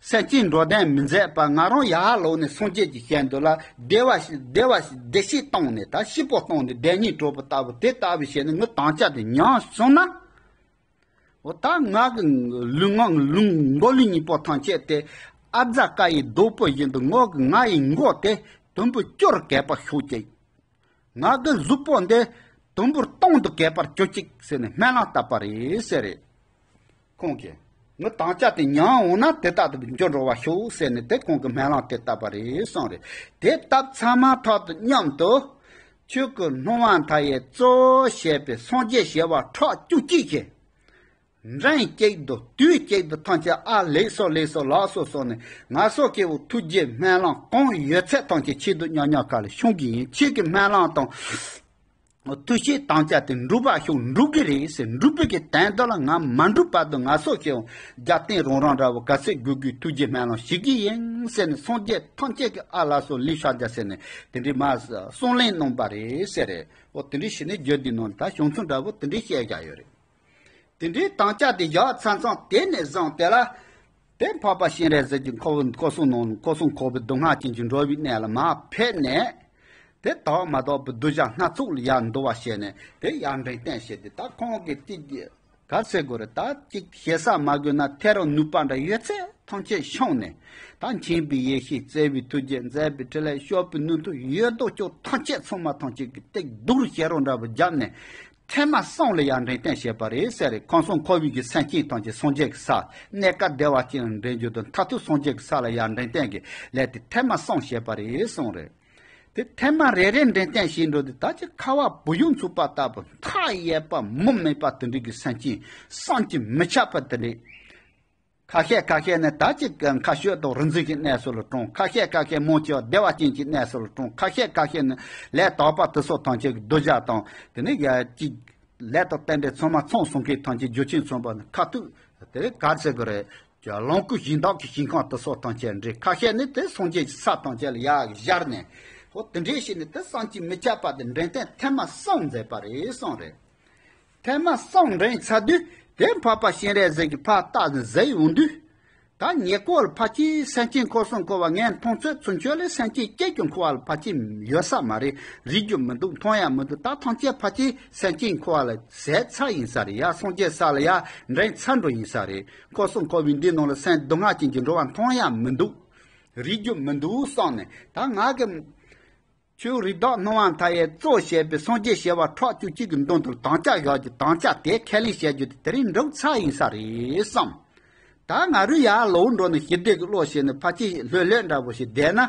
སེམས་ཅན་འགྲོ་དོན་མི་མཛད་པར་ང་རང་ཡར་ལོག་ནས་སངས་རྒྱས་ཀྱི་ཞལ་འདུལ་ལ་བདེ་བ་བདེ་བ་བདེ་སྐྱིད་བཏང་ནས་ད་སྐྱིད་པོ་བཏང་ནས་བདེ་སྙིང་གྲོགས་པོ་ལྟ་བུ་དེ་ལྟ་བུ་བྱས་ནས་ངའི་དམ་བཅའ་དེ་ཉམས་སོང་ན། འོ་ད་ང་གི་ལུས་ངག་ལུས་མགོ་ལུས་གཉིས་པོ་ཐམས་ཅད་དེ་ཨ་ཛ་ཀ་ཡི་རྡོག་པོ་བཞིན་དུ་ངོ་གི་ང་ཡི་མགོ་དེ་དུམ་བུ་བཅུར་གས་པར་ཤོག་ཅིག་ང་གི་གཟུགས་པོ་འདི་དུམ་བུར་སྟོང་དུ་གས་པར་གྱུར་ཅིག་ཟེར་ནས་སྨོན་ལམ་བཏབ་པ་རེད་ཟེར་རེད། ཁོང་གིས་ངའི་དམ་བཅའ་དེ་ཉམས་འོང་ན་དེ་ལྟར་དུ་འགྱུར་འགྲོ་བ་ཤོག་ཟེར་ནས་དེ་ཁོང་གིས་སྨོན་ལམ་དེ་བཏབ་པ་རེད་གསུངས་རེད། དེ་བཏབ་ཚར་མ་ཐག་ཏུ་མཉམ་དུ་ཆོས་སྐུ་སྣང་བ་མཐའ་ཡས་གཙོ་བོ་བྱས་པའི་སངས་རྒྱས་བྱེ་བ་ཕྲག་བཅུ་གཅིག་གིས། འབྲིང་གཅིག་ཏུ་དུས་གཅིག་ཏུ་ཐམས་ཅད་ཨ་ལེགས་སོ་ལེགས་སོ་ལགས་སོ་གསུངས་ནས་ང་སོགས་སྐྱེ་བོ་ཐུགས་རྗེ་སྨོན་ལམ་གང་ཡོད་ཚད་ཐམས་ཅད་ཆེད་དུ་མཉམ་མཉམ་ག་ལ་ཤོང་གི་ཡིན། ཁྱེད་ཀྱི་སྨོན་ལམ་དང་ཐུགས་བཞེད་དམ་བཅའ་དེ་འགྲུབ་པ་ཤོག་འགྲུབ་ཀྱི་རེད་ཟེར། འགྲུབ་པའི་གི་དོན་དག་ལ་ང་མ་འགྲུབ་བར་དུ་ང་སོགས་སྐྱེ་བོ་རྒྱབ་རྟེན་རང་རང་འདྲ་བོ་ག་ཚོད་དགོས་དགོས་ཐུགས་རྗེ་སྨོན་ལམ་ཞུ་གི་ཡིན་ཟེར་ནས་སངས་རྒྱས་ཐམས་ཅད་ཀྱི་ཨ་ལགས་སོ་ལེགས་ཤག་རྒྱ་ཟེར་ནས་དེ་འདྲའི་མ་གསུང་གླེང་གནང་པ་རེད་ཟེར་རེད། འོ་དེ་འདྲའི་ཞི་གནས་བརྗོད་འདི་ནང་ད་བྱུང་ཚུལ་འདྲ་བོ་དེ་འདྲའི་བཤད་བཞག་ཡོད་རེད། དེ་འདྲའི་དམ་བཅའ་དེ་བཞག་ཚར་ཙང་དེ་ནས་བཟུང་དེ་ལ། དེ་འཕགས་པ་སྤྱན་རས་གཟིགས་ཀྱི་འཁོར་བའི་འཁོར་གསུམ་ནང་འཁོར་གསུམ་འཁོར་བའི་སྡུག་བསྔལ་ཅན་གྱི་འགྲོ་བའི་གནས་ལ་མར་ཕེབས་ནས། དེ་དག་མ་དག་པའི་གདུལ་བྱ་སྣ་ཚོགས་ལ་ཡར་འདུལ་བ་བྱས་ནས་དེ་ཡར་འདྲེན་བསྟན་བྱས་ཏེ་ད་ཁོང་གིས་ཅིག་ག་ཟེར་དགོས་རེད། ད་ཅིག་ཞེ་ས་མ་དགོས་ན་ཐེ་རང་ནུས་པ་འདྲ་ཡོད་ཚད། ཐམས་ཅད་བཤམས་ནས། ད་མཁྱེན་པའི་ཡེ་ཤེས། བརྩེ་བའི་ཐུགས་རྗེ། མཛད་པའི་ཕྲིན་ལས། སྐྱོབ་པའི་ནུས་མཐུ། ཡོད་དོ་ཅོག་ཐམས་ཅད་ཚང་མ་ཐམས་ཅད་ཀྱི་སྟེགས་རྡོ་རུ་བྱས་རོགས་འདྲ་པོ་བརྒྱབ་ནས། ཐེངས་མ་གསུམ་ལ་ཡར་འགྲེམས་སྟོན་བྱས་པ་རེད་ཟེར་རེད། ཁམས་གསུམ་འཁོར་བའི་གི་སེམས་ཅན་ཐམས་ཅད་སངས་རྒྱས་ཀྱི་ས། གནས་སྐབས་བདེ་བ་ཅན་ལ་འདྲེན་རྒྱུ་དང་། མཐར་ཐུག་སངས་རྒྱས་ཀྱི་ས་ལ་ཡར་འགྲེམས་སྟོན་གྱི་ལས་དེ་ཐེངས་མ་གསུམ་བྱས་པ་རེད་གསུངས་རེད། དེ་ཐེངས་མ་རེ་རེ་འགྲེམས་སྟོན་བྱས་འགྲོ་དུས། ད་ཅི་ཁ་བ་བུ་ཡུག་འཚུབ་པ་ལྟ་བུ། མཐའ་ཡས་པ་མུ་མེད་པ་དེ་འདྲའི་གི་སེམས་ཅན་བསམ་གྱིས་མི་ཁྱབ་པ་དེ་འདྲའི། ཁ་ཤས་ཁ་ཤས་ནི་ད་ཅི་མཁའ་སྤྱོད་དང་རིག་འཛིན་གྱི་གནས་སུ་ལ་གྲོངས། ཁ་ཤས་ཁ་ཤས་མང་ཆེ་བ་བདེ་བ་ཅན་གྱི་གནས་སུ་ལ་གྲོངས། ཁ་ཤས་ཁ་ཤས་ནི་ལས་དག་པ་དེ་ཚོ་ཐམས་ཅད་ཀྱི་གདུལ་བྱ་དང་། དེ་ནི་ཡ་ཅིག་ལས་དང་རྟེན་འབྲེལ་ཚང་མ་ཚང་སོང་མཁན་ཐམས་ཅད། རྒྱུ་ཆེན་ཚང་པ་ནི་ཁ་ཐུག་དེ་ག་ཟེར་གི་རེད། ལོངས་སྐུ་གཞན་དག་གི་ཞིང་ཁམས་དེ་ཚོ་ཐམས་ཅད་འདྲེན། ཁ་ཤས་ནི་དེ་སངས་རྒྱས་ཀྱི་ས་ཐམས་ཅད་ལ་ཡར་བཞར་ནས། འོ་དེ་འདྲའི་ཞིག་ནི་དེ་བསམ་གྱིས་མི་ཁྱབ་པ་དེ་འགྲེམས་སྟོན་ཐེངས་མ་གསུམ་མཛད་པ་རེད་གསུངས་རེད། ཐེངས་མ་གསུམ་འགྲེམས་ཚར་དུས། དེ་འཕགས་པ་སྤྱན་རས་གཟིགས་ཀྱིས་ཕར་བལྟས་ནས་གཟིགས་ཡོང་དུས། ད་ཉེ་འཁོར་ལ་ཕལ་ཆེར་སེམས་ཅན་འཁོར་གསུམ་འཁོར་བ་ངས་མཐོང་ཚོད་ཚུན་ཆོད་ལ་སེམས་ཅན་གཅིག་ཀྱང་འཁོར་བ་ལ་ཕལ་ཆེར་ཡོད་ས་མ་རེད། རིག་རྒྱུ་མི་འདུག། མཐོང་ཡང་མི་འདུག། ད་ཐམས་ཅད་ཕལ་ཆེར་སེམས་ཅན་འཁོར་བ་ལ་ཟད་ཚར་ཡིན་ས་རེད། ཡར་སངས་རྒྱས་ས་ལ་ཡར་འགྲེམས་ཚར་འགྲོ་ཡིན་ས་རེད། འཁོར་གསུམ་འཁོར་བའི་འདི་ནང་ལ་སེམས་སྡུག་བསྔལ་ཅན་གྱི་འགྲོ་བ་མཐོང་ཡང་མི་འདུག། རིག་རྒྱུ་མི་འདུག་བསམ་ནས། ད་ང་གི་ཆོས་རིགས་བདག་སྣང་བ་མཐའ་ཡས་གཙོ་བྱས་པའི་སངས་རྒྱས་བྱེ་བ་ཕྲག་བཅུ་གཅིག་གི་མདུན་དུ་དམ་བཅའ་བཞག་རྒྱུ། དམ་བཅའ་དེ་ཁས་ལེན་བྱེད་རྒྱུ་དེ་དེ་རིང་འགྲུབ་ཚར་ཡིན་ས་རེད་བསམ། ད་ང་རུ་ཡར་ལོག་འགྲོ་ནས་ཞི་བདེ་གི་བློ་བྱས་ནས་ཕལ་ཆེར་ལྷོད་ལྷོད་འདྲ་པོ་ཞིག་བསྡད་ན་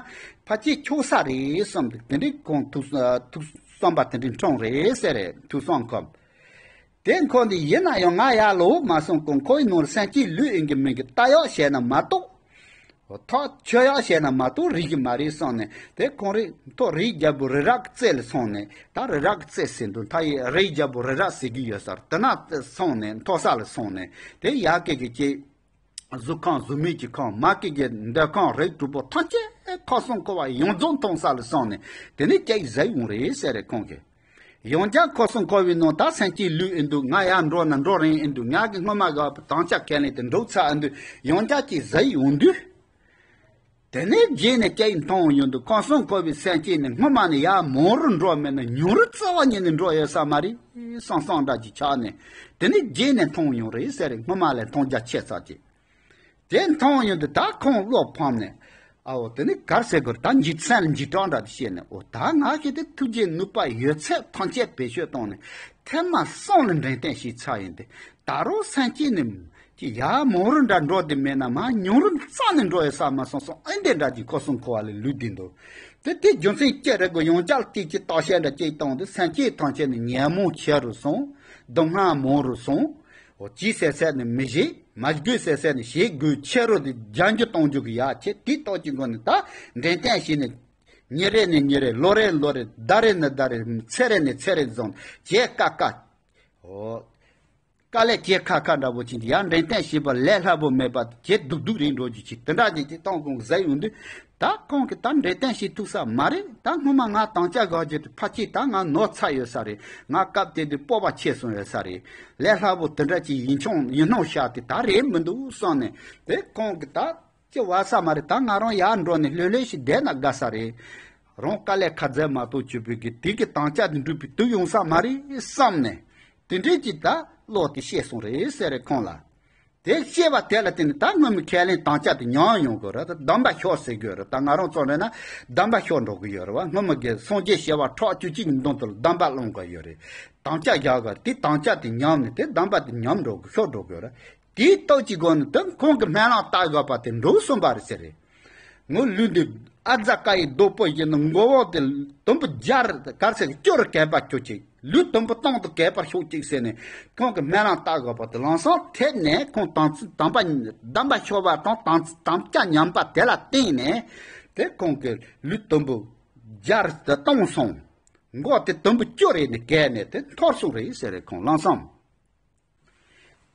ཕལ་ཆེར་ཆོག་ས་རེད་བསམ། དེ་འདྲའི་ཁོང་ཐུགས་ཐུགས་བསམ་པ་དེ་འདྲའི་འཁྲུངས་རེད་ཟེར་རེད། ཐུགས་བསམ་ཁོམ། དེ་འཁོར་འདི་ཡིན་ན་ཡང་ང་ཡར་ལོག་མ་སོང་གོང་འཁོར་བའི་ནང་ལ་སེམས་ཅན་ལུས་ཡིན་གྱི་མིན་གྱི་ལྟ་ཡག་བྱས་ན་མ་གཏོགས། ཐག་ཆོད་ཡག་བྱས་ན་མ་གཏོགས་རིག་གི་མ་རེད་བསམ་ནས། དེ་ཁོང་རིག་ཐོག་རིའི་རྒྱལ་པོ་རི་རབ་ཀྱི་རྩེ་ལ་སོང་ནས། ད་རི་རབ་ཀྱི་རྩེ་ཟེར་འདུག། མཐའ་ཡས་རིའི་རྒྱལ་པོ་རི་རབ་ཟེར་གྱི་ཡོད་ས་རེད། དེ་ན་སོང་ནས་མཐོ་ས་ལ་སོང་ནས། དེ་ཡ་གི་གི་ཅིག་གཟུགས་ཁམས་གཟུགས་མེད་ཀྱི་ཁམས། མ་གི་གི་འདོད་ཁམས་རིགས་དྲུག་པོ་ཐམས་ཅད་ཁམས་གསུམ་འཁོར་བ་ཡོངས་རྫོགས་མཐོང་ས་ལ་སོང་ནས། དེ་ནས་སྐྱེ་བཟའ་ཡོང་རེད་ཟེར་རེད་ཁོང་གིས། ཡང་བསྐྱར་འཁོར་གསུམ་འཁོར་བའི་ནང་ད་སེམས་ཅན་ལུས་ཨེ་འདུག། ང་ཡར་འགྲོ་ན་འགྲོ་རན་ཨེ་འདུག། ང་གི་སྔོན་མ་གི་དམ་བཅའ་ཁས་ལེན་དེ་འགྲུབ་ཚར་ཨེ་འདུག། ཡང་བསྐྱར་གྱིས་བཟའ་ཡོང་དུས། དེ་ནས་རྗེས་ནས་སྐྱེ་མཐོང་ཡོང་དུས། ཁམས་གསུམ་འཁོར་བའི་སེམས་ཅན་ནི་སྔོན་མ་ནས་ཡར་མང་རུ་འགྲོ་མེད་ན་ཉུང་རུ་རྩ་བ་ཉིད་ནས་འགྲོ་ཡོད་ས་མ་རེད་བསམ་བསམ་འདྲ་ཅིག་ཆགས་ནས། དེ་ནས་རྗེས་ནས་མཐོང་ཡོང་རེད་ཟེར་རེད། སྔོན་མ་ལས་མཐོང་རྒྱ་ཆེ་ཙག་ཅིག། དེ་མཐོང་ཡོང་དུས་ད་ཁོང་བློ་ཕམ་ནས། ཨ་འོ་དེ་ནི་གར་ཟེར་དགོས་རེད། ད་འཇིག་སེམས་ལ་འཇིགས་སྐྲག་འདྲ་དེ་བཤད་ནས། འོ་ད་ང་ཞིག་དེ་ཐུགས་རྗེ་ནུས་པ་ཡོད་ཚད་ཐམས་ཅད་བེད་སྤྱོད་བཏང་ནས་ཐེངས་མ་གསུམ་ལ་འགྲེམས་སྟོན་བྱས་ཚར་ཡིན་ཏེ། ད་རུང་སེམས་ཅན་ནི་ཅི་ཡར་མང་རུ་འདྲ་འགྲོ་དེ་མེད་ན་མར་ཉུང་རུ་རྩ་ནས་འགྲོ་ཡོད་ས་མ་སོང་སོང་ཨེ་འདི་འདྲ་གྱི་འཁོར་གསུམ་འཁོར་བ་ལ་ལུས་བསྡད་འདུག། དེ་དེ་རྒྱུ་མཚན་ཅི་རེད་གོ། ཡང་བསྐྱར་ཏིག་ཅི་བརྟག་དཔྱད་འདྲ་ཅིག་བཏང་དུས་སེམས་ཅན་ཐམས་ཅད་ནི་ཉོན་མོངས་ཆེ་རུ་སོང་། སྡུག་བསྔལ་མང་རུ་སོང་། འོ་ཅི་ཟེར་ཟེར་ནི་མི་ཤེས། མ་དགོས་ཟེར་ཟེར་ནས་བྱེད་དགོས་ཆེ་རུ་དེ་རྒྱང་རྒྱུ་གཏོང་རྒྱུ་གི་ཡག་ཆེ། དེའི་ཐོག་གི་སྒོ་ནས་ད་འགྲེམས་སྟོན་བྱས་ནས་ཉིན་རེ་ནས་ཉིན་རེ། ལོ་རེ་ནས་ལོ་རེ། ཟླ་རེ་ནས་ཟླ་རེ། ཚེ་རེ་ནས་ཚེ་རེ་བཟུང་བྱས་ཀ་ཀ། འོ། དཀའ་ལས་བྱེད་ཁ་ཁ་འདྲ་པོ་ཅིག་ཡང་འགྲེམས་སྟོན་བྱས་པ་ལས་སླ་པོ་མེད་པ་བྱེད་སྡུག་སྡུག་རེད་འགྲོ་རྒྱུ་ཅིག། དེ་འདྲ་ཅིག་དེ་གཏོང་དགོས་ཟེར་ཡོང་དུས། ད་ཁོང་གིས་ད་འགྲེམས་སྟོན་བྱེད་ཐུབ་ས་མ་རེད། ད་སྔོན་མ་ང་དམ་བཅའ་བཞག་རྒྱུ་དེ་ཕལ་ཆེར་ད་ང་ནོར་ཚར་ཡོད་ས་རེད། ང་སྐབས་དེ་དུས་སྤོབས་པ་ཆེ་སོང་ཡོད་ས་རེད། ལས་སླ་པོ་དེ་འདྲ་ཅིག་ཡིན་ཆོག་ཡིན་སྣང་ཤར་དེ་ད་རེད་མི་འདུག་བསམ་ནས། དེ་ཁོང་གིས་ད་ཅི་བ་ས་མ་རེད། ད་ང་རང་ཡར་འགྲོ་ནས་ལྷོད་ལྷོད་ཞིག་བསྡད་ན་དགའ་ས་རེད། རང་དཀའ་ལས་ཁ་ཟས་མ་གཏོགས་བྱེད་པའི་གི་དེ་གི་དམ་བཅའ་དེ་འགྲུབ་པའི་དུས་ཡོང་ས་མ་རེད་བསམ་ནས། དེ་འདྲའི་ཅིག་ད་བློ་དེ་ཤེས་སོང་རེད་ཟེར་རེད་ཁོང་ལ། དེ་ཤེས་པ་དེ་ལ་བརྟེན་ནས་ད་སྔོན་མའི་ཁས་ལེན་དམ་བཅའ་དེ་ཉམས་ཡོང་དགོས་རེད། ད་སྡོམ་པ་ཤོར་ཟེར་དགོས་རེད། ད་ང་རང་ཚོ་རེད་ན་སྡོམ་པ་ཤོར་འགྲོ་གི་ཡོད་རེད་བ། སྔོན་མ་གི་སངས་རྒྱས་བྱེ་བ་ཕྲག་བཅུ་གཅིག་གི་མདུན་དུ་སྡོམ་པ་བླངས་དགོས་ཡོད་རེད། དམ་བཅའ་བཞག་དགོས། དེ་དམ་བཅའ་དེ་ཉམས་ནས་དེ་སྡོམ་པ་དེ་ཉམས་འགྲོ་གི་ཤོར་འགྲོ་གི་ཡོད་རེད། དེའི་སྟོབས་ཀྱི་སྒོ་ནས་དེ་ཁོང་གི་སྨོན་ལམ་བཏབ་དགོས་པ་དེ་འགྲུབ་སོང་བ་རེད་ཟེར་རེད། ངའི་ལུས་འདི་ཨ་ཛ་ཀ་ཡི་རྡོག་པོ་ཡིན་ན་མགོ་བོ་དེ་དུམ་བུ་བརྒྱ་ག་རེ་ཟེར་བཅུ་རུ་གས་པ་ཁྱོད་ཅིག། ལུས་དུམ་བུ་སྟོང་དུ་གས་པར་ཤོག་ཅིག་ཟེར་ནས་ཁོང་གི་སྨོན་ལམ་བཏབ་དགོས་པ་དེ་ལམ་སང་ཐེབས་ནས། ཁོང་དམ་ཚིག་དམ་པ་སྡོམ་པ་ཤོར་བ་དང་དམ་དམ་བཅའ་ཉམས་པ་དེ་ལ་བརྟེན་ནས་དེ་ཁོང་གི་ལུས་དུམ་བུ་བརྒྱ་དེ་སྟོང་སོང་། མགོ་དེ་དུམ་བུ་བཅུ་རེ་ནས་གས་ནས་དེ་འཐོར་སོང་རེད་ཟེར་རེད་ཁོང་ལམ་སང་།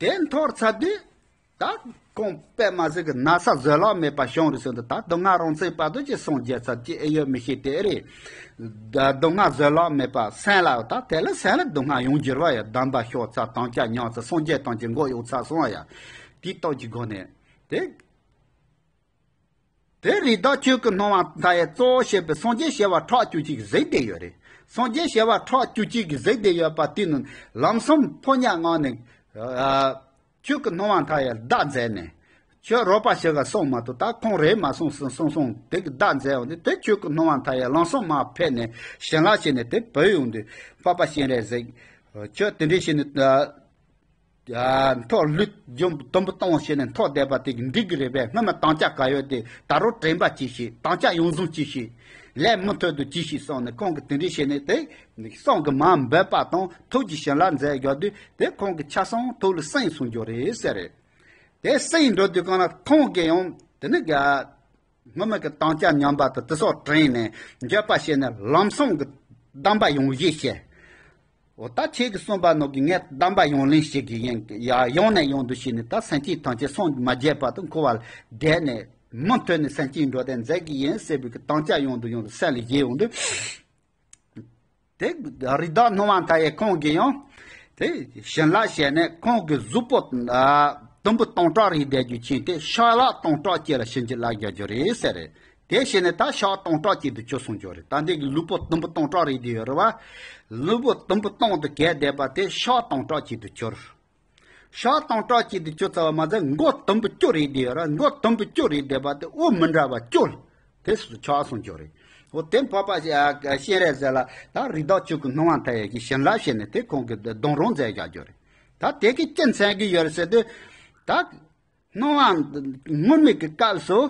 དེ་འཐོར་ཚར་དུས། ད་ཁོང་དཔེ་མ་སྲིད་ཀྱི་ན་ཚ་བཟོད་གླགས་མེད་པ་བྱུང་རེད་ཟེར་འདུག། ད་སྡུག་བསྔལ་རང་བཙན་བར་དུ་ཅི་སོང་རྒྱལ་ཚར་ཅི་ཨེ་ཡོད་མི་ཤེས་དེ་རེད། ད་སྡུག་བསྔལ་བཟོད་གླགས་མེད་པ་སེམས་ལ། ད་དེ་ལ་སེམས་ལ་སྡུག་བསྔལ་ཡོང་འགྱུར་བ་ཡོད། སྡོམ་པ་ཤོར་ཚར། དམ་བཅའ་ཉམས་ཚར། སངས་རྒྱས་ཐམས་ཅད་མགོ་གཡོག་ཚར་སོང་བ་ཡ། དེའི་སྟོབས་ཀྱི་སྒོ་ནས་དེ། དེ་རིགས་བདག་ཆོས་ཀྱི་སྣང་བ་མཐའ་ཡས་གཙོ་བོ་བྱས་པའི་སངས་རྒྱས་བྱེ་བ་ཕྲག་བཅུ་གཅིག་གིས་གཟིགས་བསྡད་ཡོད་རེད། སངས་རྒྱས་བྱེ་བ་ཕྲག་བཅུ་གཅིག་གིས་གཟིགས་བསྡད་ཡོད་པ་དེ་ནི་ལམ་སང་ཕོ་ཉ་ངང་ནས། ཨ། ཆོས་ཀྱི་སྣང་བ་མཐའ་ཡས་བདག་མཛད་ནས། ཁྱོད་རོགས་པ་ཞིག་ག་སོང་མ་གཏོགས་ད་ཁོང་རེད་མ་སོང་ཟེར་གསུངས་སོང་། དེ་གི་བརྡ་མཛད་འོང་དུས་དེ་ཁྱོད་ཀྱི་སྣང་བ་མཐའ་ཡས་ལམ་སང་མར་ཕེབས་ནས་ཞིང་ལ་བྱས་ནས་དེ་བུད་ཡོང་དུས་འཕགས་པ་སྤྱན་རས་གཟིགས་ཁྱོད་དེ་འདྲས་བྱས་ནས་ཨ་ཨ་མཐོ་ལུས་འཇོམས་དུམ་བུ་གཏོང་བྱས་ནས་མཐོ་བསྡད་པ་དེ་གི་འགྲིག་གི་རེད་པས། སྔོན་མ་དམ་བཅའ་ག་ཡོད་དེ་ད་རུང་དྲན་པ་གྱིས་ཤིག། དམ་བཅའ་ཡོངས་བཟུང་གྱིས་ཤིག། ལས་མུ་མཐུད་དུ་གྱིས་ཤིག་གསུངས་ནས་ཁོང་གིས་དེ་འདྲས་བྱས་ནས་དེ་གསུང་གི་མ་འབོད་པ་དང་ཐུགས་ཀྱི་ཞིང་ལ་མཛད་རྒྱུ་དུས་དེ་ཁོང་གི་ཆ་ཚང་ཐུགས་ལ་སིམ་སོང་རྒྱུ་རེད་ཟེར་རེད། དེ་སེམས་འགྲོ་དུས་གང་ལ་ཁོང་གིས་ཡང་དེ་ནི་ག་སྔོན་མ་གི་དམ་བཅའ་ཉམས་པ་དང་དེ་སོགས་དྲན་ནས་འགྱོད་པ་བྱས་ནས་ལམ་སང་གི་གདམས་པ་ཡོང་བཞིན་བཤད། འོ་ད་ཁྱེད་ཀྱིས་གསུངས་པ་ནང་གི་ངས་གདམས་པ་ཡང་ལེན་བྱེད་ཀྱི་ཡིན། ཡ་ཡང་ནས་ཡང་དུ་བྱས་ནས་ད་སེམས་ཅན་ཐམས་ཅད་སངས་མ་རྒྱས་བར་དུ་འཁོར་བ་ལ་བསྡད་ནས་མུ་མཐུད་ནས་སེམས་ཅན་འགྲོ་དོན་མཛད་ཀྱི་ཡིན་ཟེར་བའི་གི་དམ་བཅའ་ཡང་དུ་ཡང་དུ་སེམས་ལ་བཞེས་ཡོང་དུས། དེ་རི་དྭགས་སྣང་བ་མཐའ་ཡས་ཁོང་གིས་ཡང་དེ་ཞིང་ལ་བྱས་ནས་ཁོང་གི་གཟུགས་པོ་ཨ་དུམ་བུ་སྟོང་ཕྲག་རེ་བསྡད་རྒྱུ་ཕྱིན་ཏེ་ཕྱག་ལག་སྟོང་ཕྲག་གཅིག་ལ་བྱིན་གྱིས་བརླབས་རྒྱག་རྒྱུ་རེད་ཟེར་རེད། དེ་བྱས་ནས་ད་ཕྱག་སྟོང་ཕྲག་གཅིག་ཏུ་གྱུར་སོང་རྒྱུ་རེད། ད་འདི་གི་ལུས་པོ་དུམ་བུ་སྟོང་ཕྲག་རེ་བསྡད་ཡོད་རེད་བ། ལུས་པོ་དུམ་བུ་སྟོང་དུ་གས་བསྡད་པ་དེ་ཕྱག་སྟོང་ཕྲག་གཅིག་ཏུ་གྱུར། ཕྱག་སྟོང་ཕྲག་གཅིག་ཏུ་གྱུར་ཚར་བ་མ་ཟད་མགོ་དུམ་བུ་བཅུ་རེ་བསྡད་ཡོད་ར། མགོ་དུམ་བུ་བཅུ་རེ་བསྡད་པ་དེ་དབུ་མི་འདྲ་བ་བཅུ་དེ་སུ་ཆགས་སོང་རྒྱུ་རེད། འོ་དེ་འཕགས་པ་སྤྱན་རས་གཟིགས་ལ་ད་རི་དྭགས་ཁྱོད་ཀྱི་སྣང་བ་མཐའ་ཡས་ཀྱི་ཞིང་ལ་བྱས་ནས་དེ་ཁོང་གིས་སྡོང་རོང་མཛད་བཞག་རྒྱུ་རེད། ད་དེ་གི་ཅི་མཚོན་གྱི་ཡོད་རེད་ཟེར་དུས་ད་སྣང་བ་ངུར་སྨྲིག་གི་སྐབས་སུ་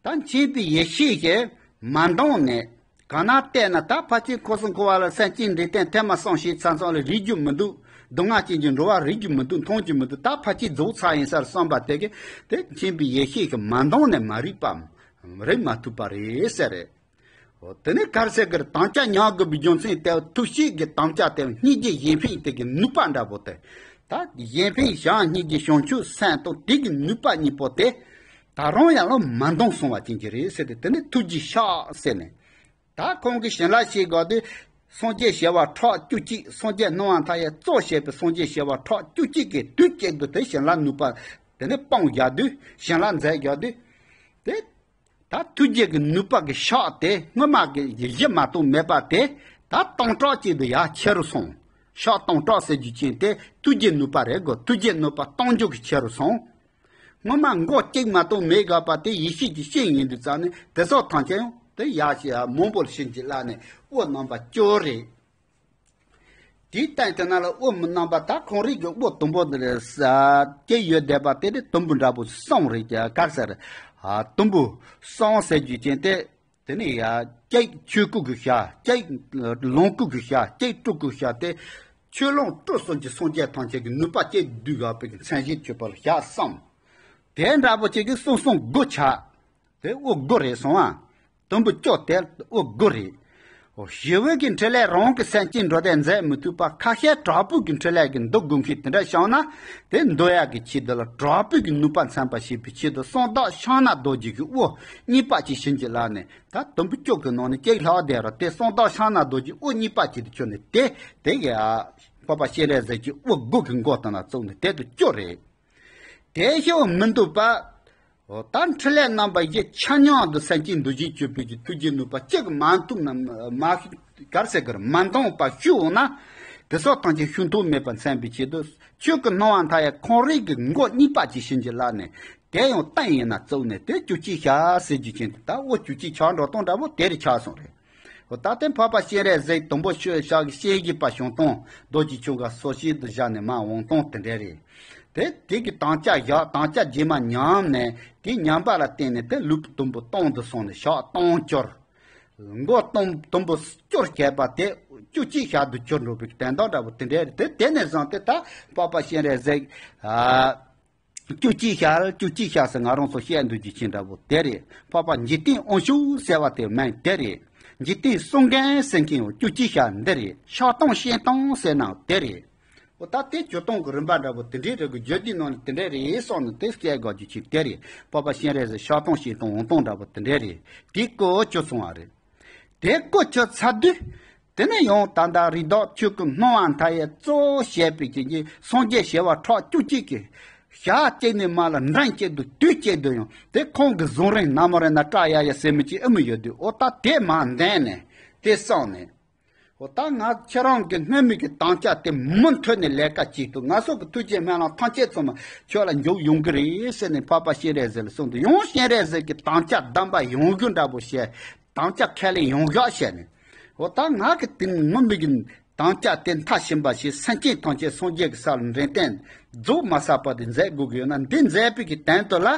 ད་མཁྱེན་པའི་ཡེ་ཤེས་ཀྱིས་མ་འདང་ནས། གང་ན་བལྟས་ན་ད་ཕལ་ཆེར་འཁོར་གསུམ་འཁོར་བ་ལ་སེམས་ཅན་འདྲེ་བསྟེན་ཐེངས་མ་གསུམ་བྱས་ཚར་ཙང་ལ་རིག་རྒྱུ་མི་འདུག། སྡུག་བསྔལ་ཅན་གྱི་འགྲོ་བ་རིག་རྒྱུ་མི་འདུག། མཐོང་རྒྱུ་མི་འདུག། ད་ཕལ་ཆེར་རྫོགས་ཚར་ཡིན་ས་རེད་བསམ་པ་དེ་གིས་དེ་མཁྱེན་པའི་ཡེ་ཤེས་ཀྱིས་མ་འདང་ནས་མ་རིག་པའམ་རིག་མ་ཐུབ་པ་རེད་ཟེར་རེད། འོ་དེ་ནས་ག་རེ་ཟེར་གི་རེད། དམ་བཅའ་ཉམས་དགོས་པའི་རྒྱུ་མཚན་དེ་ཐུགས་བསྐྱེད་ཀྱི་དམ་བཅའ་དེ་སྙིང་རྗེ་གཞན་ཕན་དེ་གི་ནུས་པ་འདྲ་པོ་དེ། ད་གཞན་ཕན་བྱམས་སྙིང་རྗེ་བྱང་ཆུབ་སེམས་དང་དེ་གི་ནུས་པ་གཉིས་པོ་དེ་ད་རུང་ཡང་ལ་མ་འདང་སོང་བ་ཅན་གྱི་རེད་ཟེར་ཏེ་དེ་ནས་ཐུགས་རྗེས་བཤགས་ཟེར་ནས། ད་ཁོང་གིས་ཞིང་ལ་བྱེད་དགོས་དུས་སངས་རྒྱས་བྱེ་བ་ཁྲག་བཅུ་གཅིག། སངས་རྒྱས་སྣང་བ་མཐའ་ཡས་གཙོ་བྱས་པའི་སངས་རྒྱས་བྱེ་བ་ཁྲག་བཅུ་གཅིག་གིས་དུས་གཅིག་ཏུ་དེ་ཞིང་ལ་ནུས་པ་དེ་ནས་སྤངས་རྒྱག་དུས་ཞིང་ལ་མཛད་རྒྱག་དུས་དེ། ད་ཐུགས་རྗེ་གི་ནུས་པ་གི་ཕྱག་དེ་སྔོན་མ་གི་གཞི་མ་གཏོགས་མེད་པ་དེ་ད་སྟོང་ཕྲག་གཅིག་ཏུ་ཡར་ཆེ་རུ་སོང་། ཕྱག་སྟོང་ཕྲག་ཟེར་རྒྱུ་ཅན་དེ་ཐུགས་རྗེ་ནུས་པ་རེད་གོ། ཐུགས་རྗེ་ནུས་པ་སྟོང་མཇུག་གི་ཆེ་རུ་སོང་། སྔོན་མ་མགོ་གཅིག་མ་གཏོགས་མེད་དགོས་པ་དེ་ཡེ་ཤེས་ཀྱི་སྤྱན་ཡིན་དུས་ཙང་ནས་དེ་སོགས་ཐམས་ཅད་ཡང་དེ་ཡར་ཞིག་མང་པོར་བྱིན་གྱིས་བརླབས་ནས་དབུ་རྣམ་པ་བཅུ་རེད། དེའི་སྟེང་དེ་ན་ལ་དབུ་མི་རྣམ་པ་ད་ཁོང་རིགས་ཀྱི་དབུ་དུམ་བུ་འདི་རེད་ས་སྐྱེ་ཡོད་བསྡད་པ་དེ་ནི་དུམ་བུ་འདྲ་པོ་གསུམ་རེད་ཀྱི་ག་རེ་ཟེར། ཨ་དུམ་བུ་གསུམ་ཟེར་རྒྱུ་ཅན་དེ་དེ་ནི་ཡ་གཅིག་ཆོས་སྐུ་གི་ཞྭ། གཅིག་ལོངས་སྐུ་གི་ཞྭ། གཅིག་སྤྲུལ་སྐུའི་ཞྭ་སྟེ། ཆོས་ལོངས་སྤྲུལ་གསུམ་གྱི་སངས་རྒྱས་ཐམས་ཅད་ཀྱི་ནུས་པ་གཅིག་བསྡུས་ཡོད་པའི་མཚན་གཞི་བྱས་པ་ལ་ཞྭ་གསུམ། དེ་འདྲ་པོ་གཅིག་གིས་གསུམ་གསུམ་དགུ་ཆགས། དེ་དབུ་དགུ་རེད་སོང་ཨ། དུམ་བུ་བཅུ་དེ་དབུ་དགུ་རེད། འོ་ཞི་བའི་གི་འཕྲིན་ལས་རང་གི་སེམས་ཅན་འགྲོ་དོན་མཛད་མི་ཐུབ་པ་ཁ་ཤས་དྲག་པོའི་གི་འཕྲིན་ལས་ཀྱི་འདུ་དགོས་མཁན་དེ་འདྲ་བྱུང་ན་དེ་འདུ་ཡག་གི་ཆེད་དུ་ལ་དྲག་པོའི་གི་ནུས་པ་ཚན་པ་བྱེད་པའི་ཆེད་དུ་གསང་བདག་ཕྱག་ན་རྡོ་རྗེ་གི་དབུ་གཉིས་པ་ཅིག་བྱིན་གྱིས་བརླབས་ནས་ད་དུམ་བུ་བཅུ་གི་ནང་ནས་གཅིག་ལྷག་བསྡད་ར། དེ་གསང་བདག་ཕྱག་ན་རྡོ་རྗེ་དབུ་གཉིས་པ་ཅིག་ཏུ་གྱུར་ནས་དེ་དེ་གི་ཨ་འཕགས་པ་སྤྱན་རས་གཟིགས་ཀྱི་དབུ་དགུ་གི་མགོ་དང་ན་བཙུགས་ནས་དེ་དུ་གྱུར་རེད། དེ་ཤོག་མི་འདུག་པ། འོ་ད་འཕྲིན་ལས་རྣམ་པ་བཞི་ཆ་མཉམ་དུ་སེམས་ཅན་འདུལ་བྱེད་སྤྱོད་པའི་གི་ཐུགས་རྗེ་ནུས་པ་གཅིག་མ་ཐུབ་ན་མ་གར་ཟེར་གར་མ་འདང་པ་ཞུ་འོང་ན། དེ་སོགས་ཐམས་ཅད་ཤུགས་ཐོགས་མེད་པར་མཚོན་པའི་ཆེད་དུ་ཆོས་ཀྱི་སྣང་བ་མཐའ་ཡས་ཁོང་རིགས་ཀྱི་མགོ་གཉིས་པ་ཅིག་བྱིན་གྱིས་བརླབས་ནས་དེ་ཡང་སྟེང་ཡིན་ན་བཙུགས་ནས་དེ་བཅུ་གཅིག་ཞག་ཟེར་རྒྱུ་ཅན་དེ་ད་དབུ་བཅུ་གཅིག་ཆགས་འགྲོ་སྟངས་འདྲ་པོ་དེ་རུ་ཆགས་སོང་རེད། འོ་ད་ལྟའི་འཕགས་པ་སྤྱན་རས་གཟིགས་དུམ་བུ་ཤོད་ཤག་གི་སྤྱན་གཟིགས་པ་བྱུང་སྟངས་རྡོ་རྗེ་འཆང་ག་སོ་སྐྱེས་དུ་བཞག་ནས་མར་འོང་སྟངས་དེ་འདྲ་རེད། དེ་དེ་གི་དམ་བཅའ་བཞག་དམ་བཅའ་རྗེས་མ་ཉམས་ནས་དེ་ཉམས་པ་ལ་བརྟེན་ནས་དེ་ལུས་པོ་དུམ་བུ་སྟོང་དུ་སོང་ནས་ཞག་སྟོང་གྱུར། མགོ་སྟོང་དུམ་བུ་བཅུར་བྱས་པ་དེ་བཅུ་གཅིག་ཞག་ཏུ་གྱུར་འགྲོ་བའི་དོན་དག་འདྲ་པོ་དེ་འདྲ་རེད། དེ་དེ་ནས་བཟུང་སྟེ་ད་འཕགས་པ་སྤྱན་རས་གཟིགས་ཨ། བཅུ་གཅིག་ཞག་བཅུ་གཅིག་ཞག་ཟེར་ང་རང་ཚོ་བཤད་འདོད་ཀྱི་ཕྱིན་འདྲ་པོ་དེ་རེད། འཕགས་པ་འཇིག་རྟེན་དབང་ཕྱུག་ཟེར་བ་དེ་མིང་དེ་རེད། འཇིག་རྟེན་གསུམ་མགོན་ཟེར་མཁན་བཅུ་གཅིག་ཞག་འདི་རེད། ཕྱག་སྟོང་སྤྱན་སྟོང་ཟེར་ནའང་དེ་རེད། འོ་ད་དེ་བཅུ་སྟོང་གི་རིམ་པ་འདྲ་པོ་དེ་འདྲའི་རིགས་ཀྱི་བརྗོད་བདུན་ནང་ནས་དེ་འདྲའི་རེད་སོགས་ནས་དེ་བཤད་དགོས་རྒྱུ་ཅིག་དེ་རེད། འཕགས་པ་སྤྱན་རས་གཟིགས་ཕྱག་སྟོང་སྤྱན་སྟོང་འོང་སྟོང་འདྲ་པོ་དེ་འདྲའི་རེད། དེ་སྐོར་བཅུ་སོང་བ་རེད། དེ་སྐོར་བཅུ་ཚར་དུས། དེ་ནས་ཡང་ད་ལྟ་རི་དྭགས་ཆོས་སྐུ་སྣང་བ་མཐའ་ཡས་གཙོ་བོ་བྱས་པའི་རྐྱེན་གྱིས་སངས་རྒྱས་བྱེ་བ་ཁྲག་བཅུ་གཅིག་གིས་ཞག་གཅིག་ནས་མར་ལ་འགྲན་གཅིག་ཏུ་དུས་གཅིག་ཏུ་ཡང་དེ་ཁོང་གི་གཟུངས་རིང་ན་མོ་རེ་ན་བཀྲ་ཡ་ཡ་ཟེར་མི་གཅིག་ཨེ་མི་ཡོད་དུས། འོ་ད་དེ་མར་འདོན་ནས་དེ་བསམ་ནས། འོ་ད་ང་ཁྱེད་རང་གི་སྔོན་མའི་གི་དམ་བཅའ་དེ་མུ་མཐུད་ནས་ལས་ཀ་བྱེད་དུས་ང་ཚོ་གི་ཐུགས་རྗེ་སྨོན་ལམ་ཐམས་ཅད་ཚང་མ་ཁྱོད་ལ་འཇུག་ཡོང་གི་རེད་ཟེར་ནས་འཕགས་པ་སྤྱན་རས་གཟིགས་ལ་གསུངས་འདུག་ཡང་སྤྱན་རས་གཟིགས་ཀྱི་དམ་བཅའ་བདེན་པ་ཡོང་རྒྱུ་འདྲ་པོ་བཤད། དམ་བཅའ་ཁས་ལེན་ཡོང་གི་བཤད་ནས། འོ་ད་ང་གི་དེ་སྔོན་མའི་གི་དམ་བཅའ་དེ་མཐར་ཕྱིན་པ་ཞིག་སེམས་ཅན་ཐམས་ཅད་སངས་རྒྱས་ཀྱི་ས་ལ་འདྲེན་སྟེ་རྫོགས་མ་ཟད་པ་དེ་མཛད་དགོས་ཀྱི་ཡོད་ན། འདི་མཛད་པའི་གི་དོན་དུ་ལ།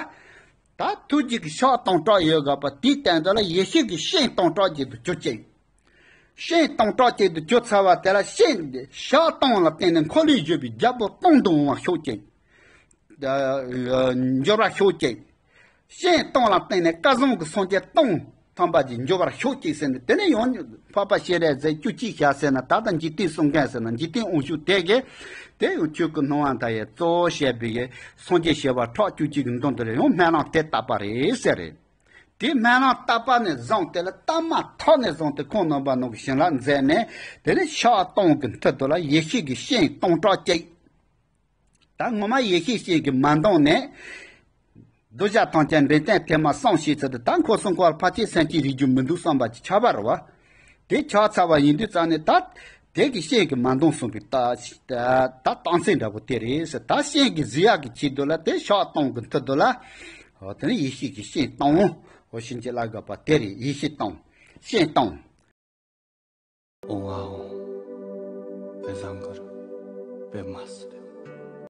ད་ཐུགས་རྗེ་གི་ཕྱག་སྟོང་ཕྲག་ཡོད་དགོས་པ་དེའི་སྟེང་དུ་ལ་ཡེ་ཤེས་ཀྱི་ཤིང་སྟོང་ཕྲག་གཅིག་ཏུ་གྱུར་ཅིག་ཤིང་སྟོང་ཕྲག་གཅིག་ཏུ་གྱུར་ཚར་བ་དེ་ལ་ཤིང་འདི་ཕྱག་སྟོང་ལ་བརྟེན་ནས་འཁོར་ལོས་སྒྱུར་བའི་རྒྱལ་པོ་སྟོང་དུ་འོང་བ་ཤོག་ཅིག་འགྱུར་བ་ཤོག་ཅིག་ཤིང་སྟོང་ལ་བརྟེན་ནས་སྐལ་བཟང་གི་སངས་རྒྱས་སྟོང་ཐམ་པ་ཅིག་འགྱུར་བར་ཤོག་ཅིག་ཟེར་ནས། དེ་ནས་ཡང་འཕགས་པ་སྤྱན་རས་གཟིགས་བཅུ་གཅིག་ཞལ་ཟེར་ན། ད་ལྟ་འཇིག་རྟེན་གསུང་མཁན་ཟེར་ན། འཇིག་རྟེན་དབང་ཕྱུག་དེ་གིས་དེ་ཡང་ཆོས་ཀྱི་སྣང་བ་མཐའ་ཡས་གཙོ་བོ་བཤད་པའི་གི་སངས་རྒྱས་བྱེ་བ་ཕྲག་བཅུ་གཅིག་གི་མདུན་དུ་ལ་ཡང་སྨོན་ལམ་དེ་བཏབ་པ་རེད་ཟེར་རེད། དེ་སྨོན་ལམ་བཏབ་པ་ནས་བཟུང་སྟེ་ལ་བཏབ་མ་ཐག་ནས་བཟུང་སྟེ་ཁོང་རྣམ་པ་ནང་གི་བྱིན་རླབས་མཛད་ནས། དེ་ནས་ཕྱག་སྟོང་གི་མཐིལ་དུ་ལ་ཡེ་ཤེས་ཀྱི་ཤིང་སྟོང་ཕྲག་གཅིག་ད་ངོ་མ་ཡེ་ཤེས་ཤིང་གི་མ་འདང་ནས། གདུལ་བྱ་ཐམས་ཅད་འདྲེན་སྟེ་ཐེག་དམན་སངས་ཞེས་ཚུལ་དུ། ད་འཁོར་གསུམ་འཁོར་བ་ཕལ་ཆེར་སེམས་ཅན་རིགས་རྒྱུད་མི་འདུག་བསམ་པ་ཅིག་ཆགས་པ་རེད་བ། དེ་ཆགས་ཚར་བ་ཡིན་དུས་ཙང་ནས་ད་དེ་གི་ཤིང་གི་མ་འདང་གསུངས་པའི་ད་ད་རྟགས་མཚན་འདྲ་པོ་དེ་རེད་ཟེར། ད་ཤིང་གི་གཟི་ཡག་གི་ཆེད་དུ་ལ་དེ་ཕྱག་སྟོང་གི་མཐིལ་དུ་ལ། འོ་དེ་ནི་ཡེ་ཤེས་ཀྱི་ཤིང་སྟོང་། འོ་ཤིང་གི་ལ་དགོས་པ་དེ་རེད། ཡེ་ཤེས་སྟོང་། ཤིང་སྟོང་། འོང་ང་འོང་། དཔེ་བཟང་གི་རེད། དཔེ་མ་སྲིད།